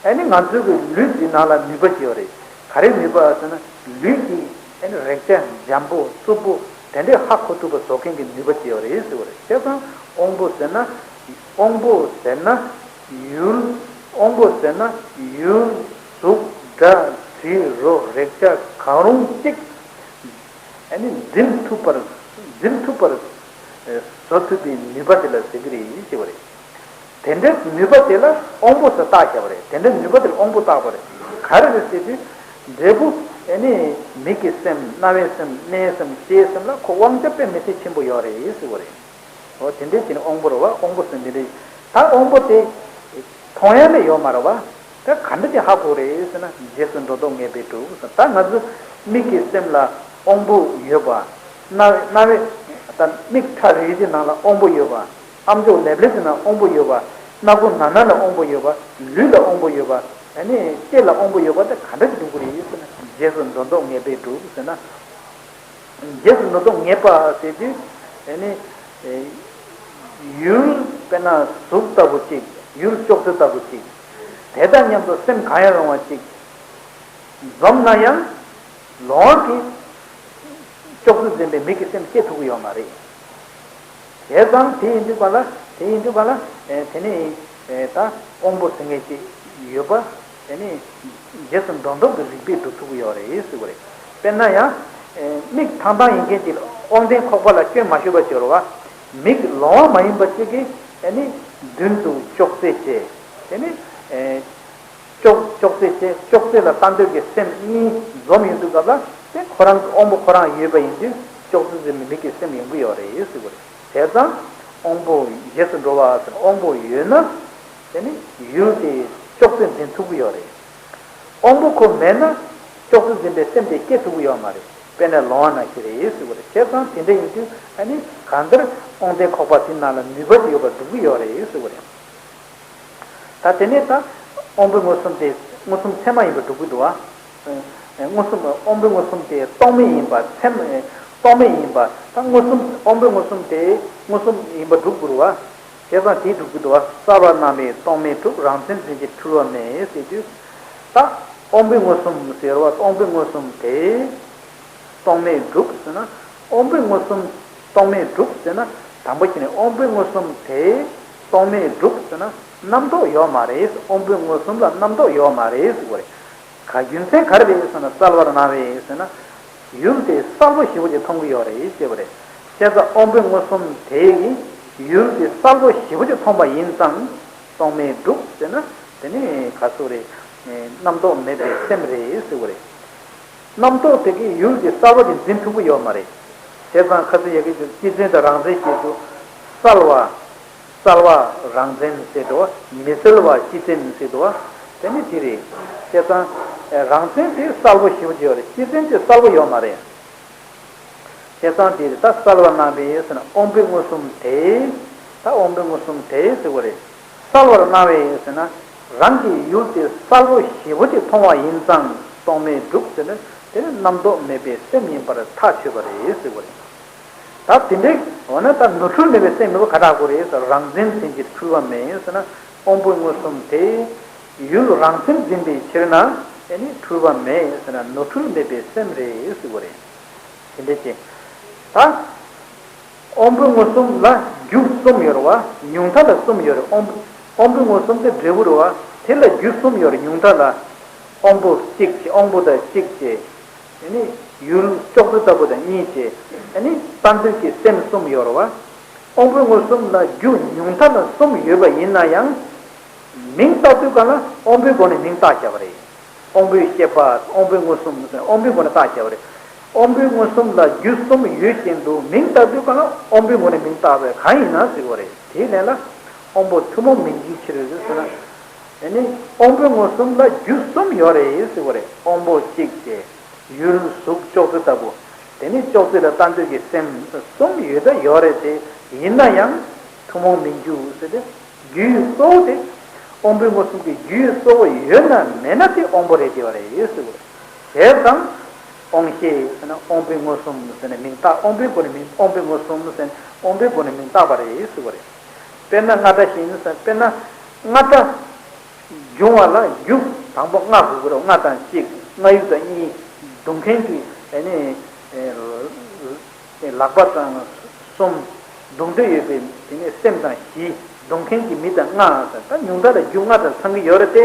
ཨ་ནི་ང་ཚོའི་གི་ལུས་ཀྱི་ནང་ལ་ནུས་པ་ཅིག་ཡོད་རེད། ག་རེ་ནུས་པ་ཟེར་ན། ལུས་ཀྱི་ཨ་ནི་རེག་བྱ་འཇམ་པོ་རྩུབ་པོ་དེ་འདྲས་ཧ་གོ་ཐུབ་པ་བཟོ་མཁན་གྱི་ནུས་པ་ཅིག་ཡོད་རེད་ཟེར་བ་རེད། བྱས་ཙང་དབང་པོ་ཟེར་ན། དབང་པོ་ཟེར་ན་ཡུལ། དབང་པོ་ཟེར་ན་ཡུལ། གཟུགས་སྒྲ་དྲི་རོ་རེག་བྱ་གང་རུང་གཅིག་ཨ་ནི་འཛིན་ཐུབ་པར། འཛིན་ཐུབ་པར་བཟོ་ཐུབ་པའི་ནུས་པ་དེ་ལ་ཟེར་གྱི་རེད་ཅེས་པ་རེད། དེ་འདྲའི་ནུས་པ་དེ་ལ་དབང་པོ་ཟེར་བཏགས་བཞག་པ་རེད། དེ་འདྲའི་ནུས་པ་དེ་ལ་དབང་པོ་བཏགས་པ་རེད། ག་རེ་རེད་ཟེར་དུས། འབྲས་བུ་ཨ་ནི་མིག་གི་སེམས། རྣ་བའི་སེམས། སྣའི་སེམས། ལྕེའི་སེམས་ལ་ཁོ་དབང་ཆ་དཔེ་མི་སྲིད་ཆེན་པོ་ཡོད་རེད་ཟེར་བ་རེད། འོ་དེ་འདྲའི་ཅིག་ནི་དབང་པོ་རེད་བ། དབང་པོ་ཟེར་འདི་འདྲའི། ད་དབང་པོ་དེ་མཐོང་ཡ་ལས་ཡོད་མ་རེད་བ། ད་ག་འདྲ་ཅིག་ཧ་གོ་རེད་ཟེར་ན། རྗེས་སུ་འགྲོ་ལྡོག་ངེས་པས་གྲུབ་ཟེར། ད་ང་ཚོ་མིག་གི་སེམས་ལ་དབང་པོ་ཡོད་པ། རྣ་རྣ་བའི་ད་མིག་ཁྲ་རིལ་གྱི་ནང་ལ་དབང་པོ་ཡོད་པ། ཨམ་ཅོག་ལེབ་ལེབ་ཀྱི་ནང་དབང་པོ་ཡོད་པ། སྣ་ཁུང་ནར་ནར་ལ་དབང་པོ་ཡོད་པ། ལུས་ལ་དབང་པོ་ཡོད་པ། ཨ་ནི་ལྕེ་ལ་དབང་པོ་ཡོད་པ་དེ་ག་འདྲ་ཅིག་འགྲུབ་ཀྱི་རེད་ཟེར་ན། རྗེས་སུ་འགྲོ་ལྡོག་ངེས་པས་གྲུབ་ཟེར་ན། རྗེས་སུ་འགྲོ་ལྡོག་ངེས་པ་ཟེར་དུས། ཨ་ནི། ཡུལ། དཔེར་ན་གཟུགས་ལྟ་བུ་གཅིག་ཡུལ་ཅོག་ཙེ་ལྟ་བུ་གཅིག་དེ་དང་མཉམ་དུ་སེམས་གང་ཡང་རུང་བ་གཅིག་འཛོམས་ན་ཡང་། ལོངས་ཀྱི་ ཅོག་ཙེ་འཛིན་པའི་མིག་གི་སེམས་སྐྱེ་ཐུབ་ཀྱི་ཡོད་མ་རེད། བྱས་ཙང་དེ་ཡིན་དུས་ག་ལ་དེ་ཡིན་དུས་ག་ལ་ཨེ་དེ་ནི་ཨེ་ད་དབང་པོ་ཟེར་མཁན་ཅིག་ཡོད་པ། དེ་ནི་རྗེས་སུ་འགྲོ་ལྡོག་གི་རིགས་པས་སྒྲུབ་ཐུབ་ཀྱི་ཡོད་རེད་ཟེར་བ་རེད། དཔེར་ན་ཡང་ཨེ་མིག་ཐང་ཐང་ཡིན་མཁན་ཅིག་ལ་དབང་ལྡན་ཁོག་པ་ལ་སྐྱོན་མ་ཤོར་བ་སྦྱོར་བ། མིག་ལོང་བ་མ་ཡིན་པ་ཅིག་གིས་དེ་ནི་མདུན་དུ་ཅོག་ཙེ་བྱས། དེ་ནི་ཨེ་ཅོག་ཅོག་ཙེ་བྱས། ཅོག་ཙེ་ལ་ལྟ་འདོད་ཀྱི་སེམས་གཉིས་འཛོམས་ཡོང་དུས་སྐབས་ལ་དེ་ཁོ་རང་གི་དབང་པོ་ཁོ་རང་ཡོད་པ་ཡིན་དུས་ཅོག་ཙེ་འཛིན་པའི་མིག་གི་སེམས་ཡོང་གི་ཡོད་རེད་ཟེར་བ་རེད། བྱས་ཙང་དབང་པོ་རྗེས་སུ་འགྲོ་བ་ཟེར་དབང་པོ་ཡོད་ན་དེ་ནི་ཡུལ་དེ་ཅོག་ཙེ་འཛིན་ཐུབ་ཀྱི་ཡོད་རེད། དབང་པོ་ཁོ་མེད་ན་ཅོག་ཙེ་འཛིན་པའི་སེམས་དེ་སྐྱེ་ཐུབ་ཀྱི་ཡོད་མ་རེད། དཔེར་ན་ལོང་བ་ནང་བཞིན་རེད་ཟེར་བ་རེད། བྱས་ཙང་དེ་འདྲ་ཡིན་དུས་ཨ་ནི་གང་ལྟར་དབང་ལྡན་ཁོག་པ་དེ་ནང་ལ་ནུས་པ་ཅིག་ཡོད་པ་སྒྲུབ་ཀྱི་ཡོད་རེད་ཟེར་བ་རེད། ད་དེ་ནས་ད་དབང་པོའི་མངོན་སུམ་དེ་མངོན་སུམ་ཚད་མ་ཡིན་པ་སྒྲུབ་ཀྱི་འདུག་བ། མངོན་སུམ་དབང་པོའི་མངོན་སུམ་དེ་རྟོག་མེད་ཡིན་པ་ཚད་མ་རྟོག་མེད་ཡིན་པ། ད་མངོན་སུམ་དབང་པོའི་མངོན་སུམ་དེ་མངོན་སུམ་ཡིན་པ་སྒྲུབ་དགོས་རེད་བ། བྱས་ཙང་དེ་སྒྲུབ་ཀྱི་འདུག་བ། གསལ་བར་སྣང་བས་རྟོག་མེད་གྲུབ། རང་མཚན་འཛིན་ཕྱིར་འཁྲུལ་བ་མེད་ཟེར་དུས། ད་དབང་པོའི་མངོན་སུམ་ཟེར་བ་དབང་པོའི་མངོན་སུམ་དེ། རྟོག་མེད་གྲུབ་ཟེར་ན། དབང་པོའི་མངོན་སུམ་རྟོག་མེད་གྲུབ་ཟེར་ན། དང་པོ་བྱས་ནས་དབང་པོའི་མངོན་སུམ་དེ་རྟོག་མེད་གྲུབ་ཟེར་ན་རྣམ་རྟོག་ཡོད་མ་རེད། དབང་པོའི་མངོན་སུམ་ལ་རྣམ་རྟོག་ཡོད་མ་རེད་ཟེར་བ་རེད། ག་རྒྱུ་མཚན་ག་རེ་རེད་ཟེར་ན་གསལ་བར་སྣང་བས་ཟེར་ན། ཡུལ་དེ་གསལ་པོ་ཞེ་པོ་ཅིག་མཐོང་གི་ཡོད་རེད་ཅེས་པ་རེད། བྱས་ཙང་དབང་པོའི་མངོན་སུམ་དེ་ཡིས་ཡུལ་དེ་གསལ་པོ་ཞེ་པོ་ཅིག་མཐོང་པ་ཡིན་ཙང་རྟོག་མེད་གྲུབ་ཟེར་ན་དེ་ནི་ག་ཚོད་རེད། རྣམ་རྟོག་མེད་པའི་སེམས་རེད་ཟེར་བ་རེད། རྣམ་རྟོག་དེ་གིས་ཡུལ་དེ་གསལ་པོ་ཅིག་འཛིན་ཐུབ་ཀྱི་ཡོད་མ་རེད། བྱས་ཙང་ཁ་སང་ཡ་གི་སྤྱི་མཚན་དང་རང་མཚན་བཤད་དུས་གསལ་བ། གསལ་བ་རང་མཚན་ཟེར་འགྲོ་བ། མི་གསལ་བ་སྤྱི་མཚན་ཟེར་འགྲོ་བ། དེ་ནི་དེ་རེད། བྱས་ཙང་རང་མཚན་དེ་གསལ་པོ་ཞེ་པོ་ཅིག་ཡོད་རེད། སྤྱི་མཚན་དེ་གསལ་པོ་ཡོད་མ་རེད། བྱས་ཙང་དེ་ད་གསལ་བར་སྣང་བས་ཟེར་ན་དབང་པོའི་མངོན་སུམ་དེ། ད་དབང་པོའི་མངོན་སུམ་དེ་ཟེར་བ་རེད། གསལ་བར་སྣང་བས་ཟེར་ན་རང་གི་ཡུལ་དེ་གསལ་པོ་ཞེ་པོ་ཅིག་མཐོང་བ་ཡིན་ཙང་རྟོག་མེད་གྲུབ་ཟེར་ན་དེ་ནི་རྣམ་རྟོག་མེད་པའི་སེམས་ཡིན་པར་ཐག་ཆོད་པ་རེད་ཟེར་བ་རེད། ད་དེ་འདྲའི་འོ་ན་ད་ནོར་འཁྲུལ་མེད་པའི་སེམས་མེད་པ་ག་འདྲ་དགོས་རེད་ཟེར་རང་མཚན་འཛིན་ཕྱིར་འཁྲུལ་པ་མེད་ཟེར་ན་དབང་པོའི་མངོན་སུམ་དེ་ཡུལ་རང་མཚན་འཛིན་པའི་ཕྱིར་ན་དེ་ནི་འཁྲུལ་པ་མེད་ཟེར་ན་ནོར་འཁྲུལ་མེད་པའི་སེམས་རེད་ཟེར་བ་རེད། དེ་འདྲ་ཅིག་ད་དབང་པོའི་མངོན་སུམ་ལ་རྒྱུ་གསུམ་ཡོད་རེད་བ། ཉུང་མཐའ་ལ་གསུམ་ཡོད་རེད། དབང་དབང་པོའི་མངོན་སུམ་དེ་འབྲས་བུ་རེད་བ། དེ་ལ་རྒྱུ་གསུམ་ཡོད་རེད། ཉུང་མཐའ་ལ་དབང་པོ་གཅིག་བྱས། དབང་པོ་དང་གཅིག་བྱས། དེ་ནི་ཡུལ་ཅོག་ཙེ་ལྟ་བུ་དང་གཉིས་བྱས། དེ་ནི་ལྟ་འདོད་ཀྱི་སེམས་གསུམ་ཡོད་རེད་བ། དབང་པོའི་མངོན་སུམ་ལ་རྒྱུ་ཉུང་མཐའ་ལ་གསུམ་ཡོད་པ་ཡིན་ན་ཡང་། མིང་བཏགས་དུས་གང་ལ་དབང་པོའི་སྒོ་ནས་མིང་བཏགས་བྱ་བ་རེད། དབང་པོའི་ཤེས་པ་དབང་པོའི་མངོན་སུམ་ཟེར་དབང་པོའི་སྒོ་ནས་བཏགས་བྱ་བ་རེད། དབང་པོའི་མངོན་སུམ་ལ་རྒྱུ་གསུམ་ཡོད་བཞིན་དུ་མིང་བཏགས་དུས་གང་ལ་དབང་པོའི་སྒོ་ནས་མིང་བཏགས་པས་གང་ཡིན་ན་ཟེར་བ་རེད། དེའི་ལན་ལ་དབང་པོ་ཐུན་མོང་མིང་རྒྱུའི་ཕྱིར་ཟེར་ན། དེ་ནི་དབང་པོའི་མངོན་སུམ་ལ་རྒྱུ་གསུམ་ཡོད་རེད་ཟེར་བ་རེད། དབང་པོ་གཅིག་བྱས། ཡུལ་གཟུགས་ཅོག་ཙེ་ལྟ་བུ། དེ་ནི་ཅོག་ཙེ་ལ་ལྟ་འདོད་ཀྱི་སེམས་གསུམ་ཡོད་ད་ཡོད་རེད་དེ། ཡིན་ན་ཡང་ཐུན་མོང་མིང་རྒྱུ་ཟེར་ཏེ། རྒྱུའི་གཙོ་བོ་དེ། དབང་པོའི་མངོན་སུམ་གྱི་རྒྱུའི་གཙོ་བོ་ཡོད་ན་མེད་ན་དེ་དབང་པོ་རེད་དེ་བ་རེད་ཟེར་བ་རེད། བྱས་ཙང་། དབང་ཤེས་ཟེར་ན་དབང་པོའི་མངོན་སུམ་ཟེར་ནས་མིང་བཏགས། དབང་པོའི་སྒོ་ནས་མིང་དབང་པོའི་མངོན་སུམ་ཟེར་ནས་དབང་པོའི་སྒོ་ནས་མིང་བཏགས་པ་རེད་ཟེར་བ་རེད། དཔེར་ན་རྔ་སྒྲ་ཞིག་ཡིན་ཟེར་དཔེར་ན་རྔ་སྒྲ། འབྱུང་བ་ལ་རྒྱུ་དང་པོ་རྔ་དགོས་ཀྱི་རེད། རྔ་དང་གཅིག་རྔ་ཡུག་དང་གཉིས། རྡུང་མཁན་གྱི་ཨ་ནི་ལག་པ་དང་གསུམ། རྡུང་འདོད་ཡོད་པའི་དེ་ནས་སེམས་དང་བཞི། རྡུང་མཁན་གྱི་མི་དང་རྔ་ཟེར་ད་ཉུང་མཐའ་ལ་རྒྱུ་རྔ་དང་ཚང་གི་ཡོད་རེད་དེ།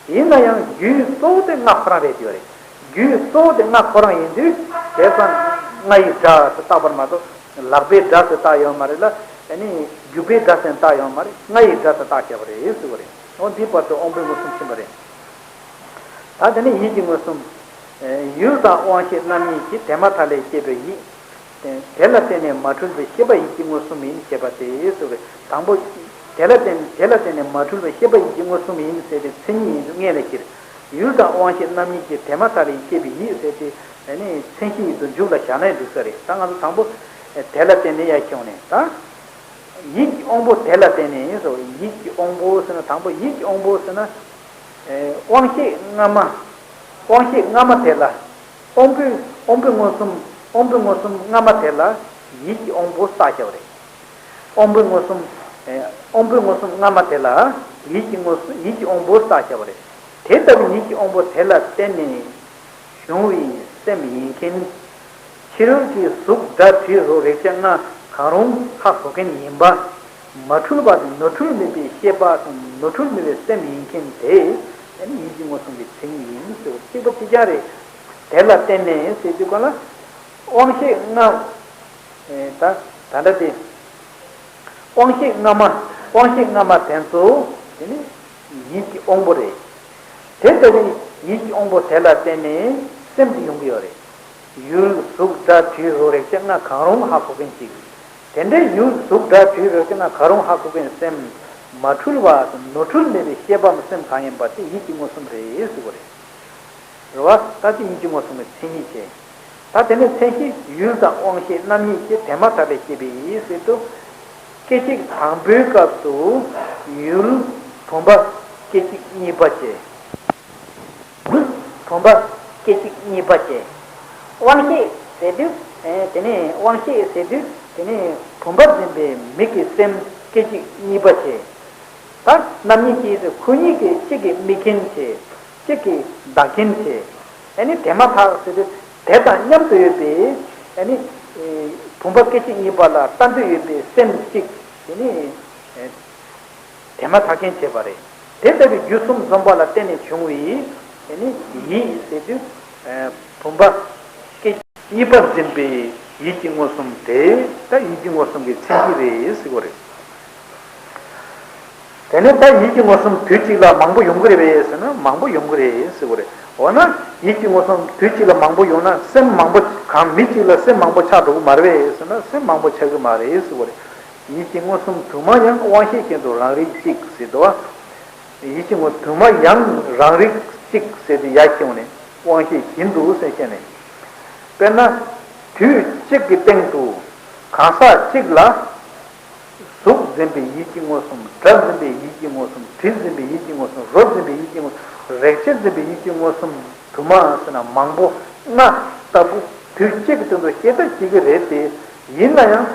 ཡིན་ན་ཡང་རྒྱུའི་གཙོ་བོ་དེ་རྔ་ཁོ་རང་རེད་ཡོད་རེད། རྒྱུའི་གཙོ་བོ་དེ་རྔ་ཁོ་རང་ཡིན་དུས་བྱས་ཙང་རྔ་ཡི་སྒྲ་ཟེར་བཏགས་པར་མ་གཏོགས། ལག་པའི་སྒྲ་ཟེར་བཏགས་ཡོད་མ་རེད་ལ། ཨ་ནི་རྒྱུག་པའི་སྒྲ་ཟེར་བཏགས་ཡོད་མ་རེད། རྔ་ཡི་སྒྲ་ཟེར་བཏགས་བྱས་པ་རེད་ཟེར་བ་རེད། འོ་འདིའི་བར་དུ་དབང་པོའི་མངོན་སུམ་ཕྱིན་པ་རེད། ད་དེ་ནས་ཡིད་ཀྱི་མངོན་སུམ། ཡུལ་དང་དབང་ཤེས་རྣམ་གཉིས་ཀྱི་དེ་མ་ཐག་ལས་སྐྱེས་པའི་ཡིད། དེ་ལ་བརྟེན་ནས་མ་འཁྲུལ་བའི་ཤེས་པ་ཡིད་ཀྱི་མངོན་སུམ་ཡིན་ཞེས་པ་དེ་ཟེར་བས་དང་པོ། དེ་ལ་བརྟེན་དེ་ལ་བརྟེན་ནས་མ་འཁྲུལ་བའི་ཤེས་པ་ཡིད་ཀྱི་མངོན་སུམ་ཡིན་ཟེར་ཏེ་མཚན་ཉིད་ཡིན་ཚུལ་སྔོན་ལ་ཁྱེར། ཡུལ་དང་དབང་ཤེས་རྣམ་གཉིས་ཀྱི་དེ་མ་ཐག་ལས་སྐྱེས་པའི་ཡིད་ཟེར་ཏེ། ཨ་ནི་མཚན་གཞི་ཡིན་དུ་མཇུག་ལ་བཞག་ན་འགྲིག་ས་རེད། ད་ང་ཚོ་དང་པོ། དེ་ལ་བརྟེན་ནས་ཡར་ཁྱོངས་ནས་ད། ཡིད་ཀྱི་དབང་པོ་དེ་ལ་བརྟེན་ནས་ཡིན་ཟེར་བ། ཡིད་ཀྱི་དབང་པོ་ཟེར་ན་དང་པོ་ཡིད་ཀྱི་དབང་པོ་ཟེར་ན། ཨེ་དབང་ཤེས་སྔ་མ། དབང་ཤེས་སྔ་མ་དེ་ལ། དབང་པོའི་དབང་པོའི་མངོན་སུམ། དབང་པོའི་མངོན་སུམ་སྔ་མ་དེ་ལ་ཡིད་ཀྱི་དབང་པོ་བཏགས་བྱ་བ་རེད། དབང་པོའི་མངོན་སུམ། ཨེ་དབང་པོའི་མངོན་སུམ་སྔ་མ་དེ་ལ་ཡིད་ཀྱི་མངོན་སུམ་ཡིད་ཀྱི་དབང་པོ་བཏགས་བྱ་བ་རེད། དེ་ལྟ་བུའི་ཡིད་ཀྱི་དབང་པོ་དེ་ལ་བརྟེན་ནས་བྱུང་བའི་སེམས་ཡིན་མཁན། ཕྱི་རོལ་གྱི་གཟུགས་སྒྲ་དྲི་རོ་རེག་བྱ་ལྔ་གང་རུང་ཧ་གོ་མཁན་ཡིན་པ། མ་འཁྲུལ་བ་དང་ནོར་འཁྲུལ་མེད་པའི་ཤེས་པ་དང་ནོར་འཁྲུལ་མེད་པའི་སེམས་ཡིན་མཁན་དེ་ཡིད་ཀྱི་མངོན་སུམ་གྱི་མཚན་ཉིད་ཡིན་ཟེར་བ་གཅིག་པ་གཅིག་རྐྱང་རེད། དེ་ལ་བརྟེན་ནས་ཟེར་དུས་ག་ལ། དབང་ཤེས་ལྔ། ད་ད་ལྟ་དེ། དབང་ཤེས་སྔ་མ། དབང་ཤེས་སྔ་མ་དེ་ཚོ་དེ་ནི་ཡིད་ཀྱི་དབང་པོ་རེད། དེ་ལྟ་བུའི་ཡིད་ཀྱི་དབང་པོ་དེ་ལ་བརྟེན་ནས་སེམས་དེ་ཡོང་གི་ཡོད་རེད། ཡུལ་གཟུགས་སྒྲ་དྲི་རོ་རེག་བྱ་ལྔ་གང་རུང་ཧ་གོ་མཁན་ཅིག་དེ་འདྲའི་ཡུལ་གཟུགས་སྒྲ་དྲི་རོ་རེག་བྱ་ལྔ་གང་རུང་ཧ་གོ་མཁན་སེམས། མ་འཁྲུལ་བ་དང་ནོར་འཁྲུལ་མེད་པའི་ཤེས་པའམ་སེམས་གང་ཡིན་པ་དེ་ཡིད་ཀྱི་མངོན་སུམ་རེད་ཟེར་བ་རེད། རེད་བ། ད་དེ་ཡིད་ཀྱི་མངོན་སུམ་གྱི་མཚན་ཉིད་བྱས། ད་དེ་ནས་མཚན་གཞི་ཡུལ་དང་དབང་ཤེས་རྣམ་གཉིས་ཀྱི་དེ་མ་ཐག་ལས་སྐྱེས་པའི་ཡིད་ཟེར་དུས། སྐད་ཅིག་དང་པོའི་སྐབས་སུ་ཡུལ་བུམ་པ་སྐད་ཅིག་གཉིས་པ་བྱས། ཡུལ་བུམ་པ་སྐད་ཅིག་གཉིས་པ་བྱས། དབང་ཤེས་ཟེར་དུས། དེ་ནས་དབང་ཤེས་ཟེར་དུས་དེ་ནས་བུམ་པ་འཛིན་པའི་མིག་གི་སེམས་སྐད་ཅིག་གཉིས་པ་བྱས། ད་རྣམ་གཉིས་ཀྱི་ཁོ་གཉིས་ཀྱི་གཅིག་གིས་དམིགས་མཁན་བྱས། གཅིག་གིས་བདག་རྐྱེན་བྱས། ཨ་ནི་དེ་མ་ཐག་ཟེར་དུས་དེ་དང་མཉམ་དུ་ཡོད་པའི་ཨ་ནི་བུམ་པ་སྐད་ཅིག་གཉིས་པ་ལ་ལྟ་འདོད་ཡོད་པའི་སེམས་གཅིག་དེ་ནི་དེ་མ་ཐག་རྐྱེན་བྱས་པ་རེད། དེ་ལྟ་བུའི་རྒྱུ་གསུམ་འཛོམས་པ་ལ་བརྟེན་ནས་བྱུང་བའི་ཨ་ནི་ཡིད་ཟེར་དུས་བུམ་པ་སྐད་གཉིས་པར་འཛིན་པའི་ཡིད་ཀྱི་མངོན་སུམ་དེ་ད་ཡིད་ཀྱི་མངོན་སུམ་གྱི་མཚན་གཞི་རེད་ཟེར་གྱི་རེད། དེ་ནས་ད་ཡིད་ཀྱི་མངོན་སུམ་དུས་གཅིག་ལ་མང་པོ་ཡོང་གི་རེད་པས་ཟེར་ན་མང་པོ་ཡོང་གི་རེད་ཟེར་གྱི་རེད། འོ་ན་ཡིད་ཀྱི་མངོན་སུམ་དུས་གཅིག་ལ་མང་པོ་ཡོང་ན་སེམས་མང་པོ་གང་མི་གཅིག་ལ་སེམས་མང་པོ་ཆགས་འགྲོ་གི་མ་རེད་པས་ཟེར་ན་སེམས་མང་པོ་ཆགས་ཀྱི་མ་རེད་ཟེར་གྱི་རེད། ཡིད་ཀྱི་མངོན་སུམ་དུ་མ་ཡང་དབང་ཤེས་བཞིན་དུ་རང་རིག་གཅིག་ཟེར་དུས། ཡིད་ཀྱི་མངོན་དུ་མ་ཡང་རང་རིག་གཅིག་ཟེར་ཏེ་ཡར་ཁྱེར་ནས་དབང་ཤེས་བཞིན་དུ་ཟེར་བཤད་ནས། དཔེར་ན། དུས་གཅིག་གི་སྟེང་དུ་གང་ཟག་གཅིག་ལ། གཟུགས་འཛིན་པའི་ཡིད་ཀྱི་མངོན་སུམ། སྒྲ་འཛིན་པའི་ཡིད་ཀྱི་མངོན་སུམ། དྲི་འཛིན་པའི་ཡིད་ཀྱི་མངོན་སུམ། རོ་འཛིན་པའི་ཡིད་ཀྱི་མངོན་སུམ། རེག་བྱ་འཛིན་པའི་ཡིད་ཀྱི་མངོན་སུམ། དུ་མ་ཟེར་ན་མང་པོ་ལྔ་ལྟ་བུ་དུས་གཅིག་གི་སྟེང་དུ་སྐྱེ་ད་སྐྱེ་གི་རེད་དེ། ཡིན་ན་ཡང་།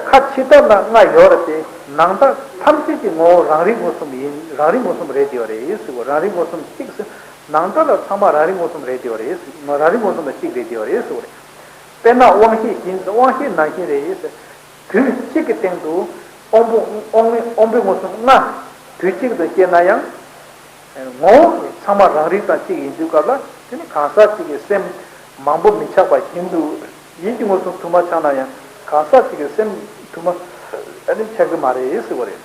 ཁ་ཕྱི་ལྟར་ལ་ལྔ་ཡོད་རེད་དེ། ནང་ལྟར་ཐམས་ཅད་ཀྱི་ངོ་བོ་རང་རིག་མངོན་སུམ་ཡིན། རང་རིག་མངོན་སུམ་རེད་དེ་ཡོད་རེད་ཟེར་གོ། རང་རིག་མངོན་སུམ་གཅིག་ཟེར། ནང་ལྟར་ལ་ཚང་མ་རང་རིག་མངོན་སུམ་རེད་དེ་ཡོད་རེད་ཟེར། རང་རིག་མངོན་སུམ་ལ་གཅིག་རེད་དེ་ཡོད་རེད་ཟེར་གོ་རེད། དཔེར་ན་དབང་ཤེས་བཞིན། དབང་ཤེས་ནང་བཞིན་རེད་ཟེར། དུས་གཅིག་གི་སྟེང་དུ་དབང་པོ་དབང་དབང་པོའི་མངོན་སུམ་ལྔ་དུས་གཅིག་ཏུ་སྐྱེས་ན་ཡང་། ངོ་བོ་ཚང་མ་རང་རིག་དང་གཅིག་ཡིན་དུས་སྐབས་ལ་དེ་ནི་གང་ཟག་གཅིག་གི་སེམས་མང་པོ་མི་ཆགས་པ་བཞིན་དུ་ཡིད་ཀྱི་མངོན་སུམ་དུ་མ་ཆགས་ན་ཡང་གང་ཟག་གཅིག་གི་སེམས་དུ་མ་ཨ་ནི་ཆགས་ཀྱི་མ་རེད་ཟེར་བ་རེད།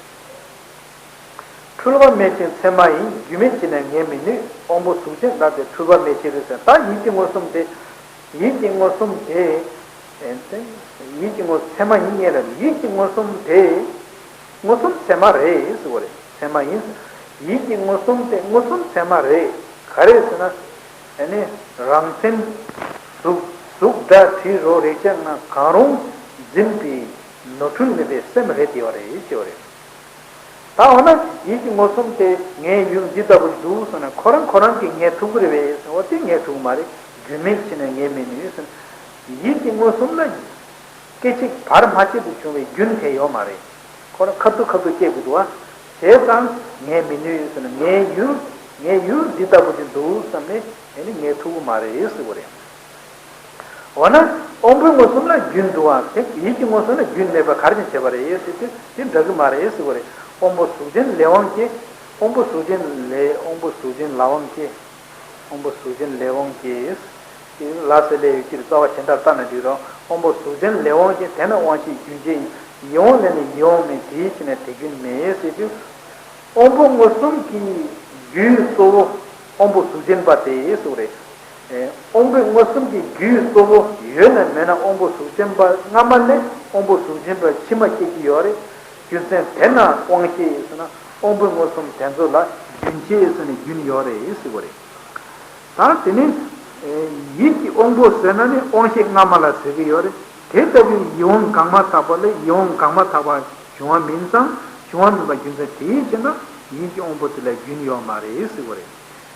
འཁྲུལ་པ་མེད་ཅིང་མཚན་མ་ཡིན། རྒྱུན་མེད་ཕྱིར་ནི་ངེས་མི་ནུས། དབང་པོ་གཟུགས་ཅན་ལ་དེ་འཁྲུལ་པ་མེད་ཕྱིར་ཟེར། ད་ཡིད་ཀྱི་མངོན་སུམ་དེ། ཡིད་ཀྱི་མངོན་སུམ་དེ། ཡིད་ཀྱི་མངོན་མཚན་མ་ཡིན་ངེས་ལ་ཡིད་ཀྱི་མངོན་སུམ་དེ། མངོན་སུམ་ཚད་མ་རེད་ཟེར་བ་རེད། ཚད་མ་ཡིན། ཡིད་ཀྱི་མངོན་སུམ་དེ་མངོན་སུམ་ཚད་མ་རེད། ག་རེ་ཟེར་ན། ཨ་ནི་རང་མཚན། གཟུགས་གཟུགས་སྒྲ་དྲི་རོ་རེག་བྱ་ལྔ་གང་རུང་འཛིན་པའི་ནོར་འཁྲུལ་མེད་པའི་སེམས་རེད་དེ་བ་རེད་ཅེས་པ་རེད། ད་འོ་ན་ཡིད་ཀྱི་མངོན་སུམ་དེ་ངའི་ཡུལ་འདི་ལྟ་བུར་འདུག་ཟེར་ན་ཁོ་རང་ཁོ་རང་གིས་ངེས་ཐུབ་ཀྱི་རེད་པས་ཟེར་བ་དེ་ངེས་ཐུབ་ཀྱི་མ་རེད། རྒྱུན་མེད་ཕྱིར་ནི་ངེས་མི་ནུས་ཟེར། ཡིད་ཀྱི་མངོན་སུམ་ལ། སྐད་ཅིག་བར་མ་ཆད་དུ་བྱུང་བའི་རྒྱུན་དེ་ཡོད་མ་རེད། ཁོ་རང་ཁ་ཐུག་ཁ་ཐུག་སྐྱེ་དགོས་འདུག་བ། བྱས་ཙང་ངས་མི་ནུས་ཟེར་ན་ངའི་ཡུལ་ངའི་ཡུལ་འདི་ལྟ་བུ་ཅིག་འདུག་བསམ་ནས་དེ་ནི་ངས་ཐུབ་ཀྱི་མ་རེད་ཟེར་བ་རེད། འོ་ན་དབང་པོའི་མངོན་སུམ་ལ་རྒྱུན་འདུག་བ་དེ་ཡིད་ཀྱི་མངོན་སུམ་ལ་རྒྱུན་མེད་པ་ག་རེ་བྱས་པ་རེད་ཟེར་དུས་དེ་འདྲ་གི་མ་རེད་ཟེར་བ་རེད། དབང་པོ་གཟུགས་ཅན་ལས་དབང་སྐྱེ། དབང་པོ་གཟུགས་ཅན་ལས་དབང་པོ་གཟུགས་ཅན་ལ་དབང་སྐྱེ། དབང་པོ་གཟུགས་ཅན་ལས་དབང་སྐྱེས། ལ་ཟེར་ལས་ཡོད་ཀྱི་རེད། རྩ་བ་གཞན་དག་ལྟ་ན་འགྲིག་རོགས། དབང་པོ་གཟུགས་ཅན་ལས་དབང་སྐྱེས། དེ་ནི་དབང་ཤེས་རྒྱུན་ཅན་ཡིན། ཡིད་དབང་ལས་ནི་ཡིད་དབང་མེད། དེའི་ཕྱིར་ནི་དེ་རྒྱུན་མེད་ཟེར་དུས། དབང་པོ་མངོན་སུམ་གྱི་རྒྱུའི་གཙོ་བོ་དབང་པོ་གཟུགས་ཅན་པ་དེ་སུ་རེད། དབང་པོའི་མངོན་སུམ་གྱི་རྒྱུའི་གཙོ་བོ་ཡོད་ན་མེད་ན་དབང་པོ་གཟུགས་ཅན་པ་སྔ་མ་ནས་དབང་པོ་གཟུགས་ཅན་པ་ཕྱི་མ་སྐྱེ་གི་ཡོད་རེད། རྒྱུ་མཚན་དེ་ན་དབང་ཤེས་ཟེར་ན་དབང་པོའི་མངོན་སུམ་དེ་ཚོ་ལ་རྒྱུན་ཅན་ཟེར་ནས་རྒྱུན་ཡོད་རེད་ཟེར་བ་རེད། ད་དེ་ནི། ཡིད་ཀྱི་དབང་པོ་ཟེར་ན་ནི་དབང་ཤེས་སྔ་མ་ལ་ཟེར་གྱི་ཡོད་རེད། དེ་ལྟ་བུའི་ཡིད་དབང་གང་མ་དག་པ་ལས་ཡིད་དབང་གང་མ་དག་པ་བྱུང་བ་མིན་ཙང་བྱུང་བ་མིན་པ་རྒྱུ་མཚན་དེའི་ཕྱིར་ན་ཡིད་ཀྱི་དབང་པོ་དེ་ལ་རྒྱུན་ཡོད་མ་རེད་ཟེར་བ་རེད།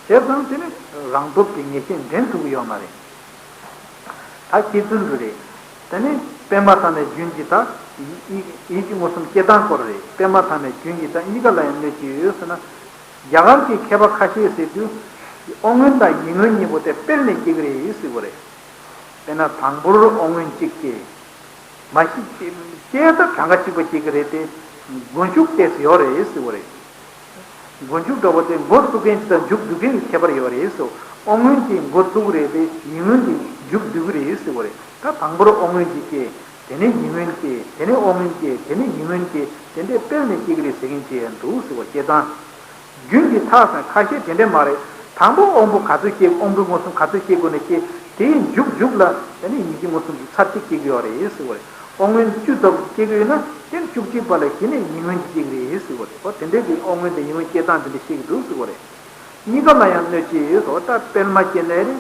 བྱས་ཙང་དེ་ནི་རང་སྟོབས་ཀྱིས་ངེས་ཤེས་འདྲེན་ཐུབ་ཀྱི་ཡོད་མ་རེད། ད་སྐྱེ་ཚུལ་འདི་རེད། དེ་ནི་པད་མ་ཐང་ནས་རྒྱུན་གྱི་ད། ཡིད་ཀྱི་མངོན་སུམ་སྐྱེ་སྟངས་སྐོར་རེད། པད་མ་ཐང་ནས་རྒྱུན་གྱི་ད་གཉིས་ཀ་ལ་ཡང་གནོད་ཀྱི་ཡོད་ཟེར་ན། རྒྱ་གར་གྱི་མཁས་པ་ཁ་ཤས་ཟེར་དུས། དབང་མངོན་དང་ཡིད་མངོན་གཉིས་པོ་དེ་སྤེལ་ནས་སྐྱེ་གི་རེད་ཟེར་བ་རེད། དཔེར་ན་དང་པོར་དབང་མངོན་གཅིག་སྐྱེ། མ་གཞི་སྐྱེ་སྐྱེ་ད་གྲངས་ཀ་གཅིག་པ་སྐྱེ་གི་རེད་དེ། མགོ་མཇུག་ཏོག་ཙམ་ཡོད་རེད་ཟེར་བ་རེད། མགོ་མཇུག་འདྲ་བོ་དེ་མགོ་བཙུགས་མཁན་དང་མཇུག་བསྡུ་མཁན་གྱི་ཁྱད་པར་ཡོད་རེད་ཟེར། དབང་མངོན་གྱིས་མགོ་བཙུགས་རེད་དེ་ཡིད་མངོན་གྱིས་མཇུག་བསྡུ་གི་རེད་ཟེར་བ་རེད། ད་དང་པོར་དབང་མངོན་གྱིས་སྐྱེ། དེ་ནས་ཡིད་མངོན་སྐྱེ། དེ་ནས་དབང་མངོན་སྐྱེ། དེ་ནས་ཡིད་མངོན་སྐྱེ། དེ་འདྲའི་སྤེལ་ནས་སྐྱེ་གི་རེད་ཟེར་མཁན་ཅིག་ཡང་འདུག་ཟེར་བ་སྐྱེ་སྟངས། རྒྱུན་གྱི་མཐའ་ཟེར་ཁ་ཤས་དེ་འདྲ་མ་རེད། དང་པོ་དབང་པོ་ག་ཚོད་སྐྱེ་དབང་པོའི་མངོན་སུམ་ག་ཚོད་སྐྱེ་དགོས་ན་སྐྱེ། དེའི་མཇུག་མཇུག་ལ་དེ་ནས་ཡིད་ཀྱི་མངོན་སུམ་གྱི་ཚར་གཅིག་སྐྱེ་གི་ཡོད་རེད་ཟེར་བ་རེད། དབང་མངོན་བཅུ་ཙམ་སྐྱེ་གི་ཡོད་ན་དེ་བཅུ་གཅིག་པ་ལ་གཞི་ནས་ཡིད་མངོན་གྱི་སྐྱེ་གི་རེད་ཟེར་བ་རེད། འོ་དེ་འདྲའི་གི་དབང་མངོན་དང་ཡིད་མངོན་སྐྱེ་སྟངས་དེ་འདྲ་ཤེས་ཀྱི་འདུག་ཟེར་བ་རེད། གཉིས་ཀ་ལ་ཡང་གནོད་བྱེད་ཡོད་ཟེར་བ། ད་སྤེལ་མ་སྐྱེ་ན་རེད།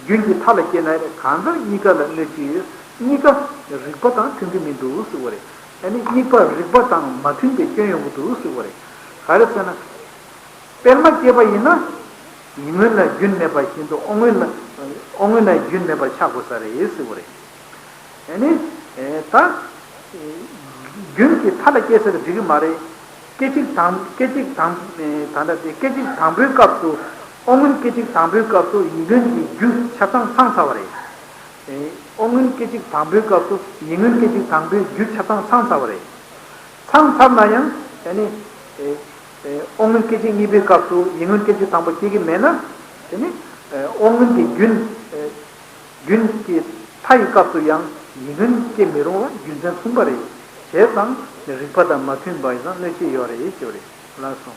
རྒྱུན་གྱི་མཐའ་ལ་སྐྱེ་ན་རེད། གང་ལྟར་གཉིས་ཀ་ལ་གནོད་བྱེད་ཡོད། གཉིས་ཀ་རིགས་པ་དང་མཐུན་གྱི་མི་འདུག་ཟེར་བ་རེད། ཨ་ནི་གཉིས་པ་རིགས་པ་དང་མ་མཐུན་པའི་སྐྱོན་ཡོང་གི་འདུག་ཟེར་བ་རེད། ག་རེ་ཟེར་ན། སྤེལ་མ་སྐྱེས་པ་ཡིན་ན། ཡིད་མངོན་ལ་རྒྱུན་མེད་པ་བཞིན་དུ་དབང་མངོན་ལ། དབང་མངོན་ལ་རྒྱུན་མེད་པར་ཆགས་དགོས་ས་རེད་ཟེར་བ་རེད། ཨ་ནི། ད། རྒྱུན་གྱི་མཐའ་ལ་སྐྱེས་ཟེར་ན་འགྲིག་གི་མ་རེད། སྐད་ཅིག་དང་སྐད་ཅིག་དང་། ད་ལྟ་དེ་སྐད་ཅིག་དང་པོའི་སྐབས་སུ། དབང་མངོན་སྐད་ཅིག་དང་པོའི་སྐབས་སུ་ཡིད་མངོན་གྱི་རྒྱུ་ཆ་ཚང་ཚང་ཚར་བ་རེད། དབང་མངོན་སྐད་ཅིག་དང་པོའི་སྐབས་སུ་ཡིད་མངོན་སྐད་ཅིག་དང་པོའི་རྒྱུ་ཆ་ཚང་ཚང་ཚར་བ་རེད། ཚང་ཚར་ན་ཡང་ཨ་ནི། དབང་མངོན་སྐད་ཅིག་གཉིས་པའི་སྐབས་སུ་ཡིད་མངོན་སྐད་ཅིག་དང་པོ་སྐྱེ་གི་མེད་ན། དེ་ནི། དབང་མངོན་གྱི་རྒྱུན། རྒྱུན་གྱི་མཐའ་ཡི་སྐབས་སུ་ཡང་ཡིད་མངོན་སྐྱེ་མི་རུང་བ་རྒྱུ་མཚན་གསུམ་པ་རེད། བྱས་ཙང་རིགས་པ་དང་མ་མཐུན་པ་ཡིན་ཙང་གནོད་བྱེད་ཡོད་རེད་ཞུ་བ་རེད། ལགས་སོ།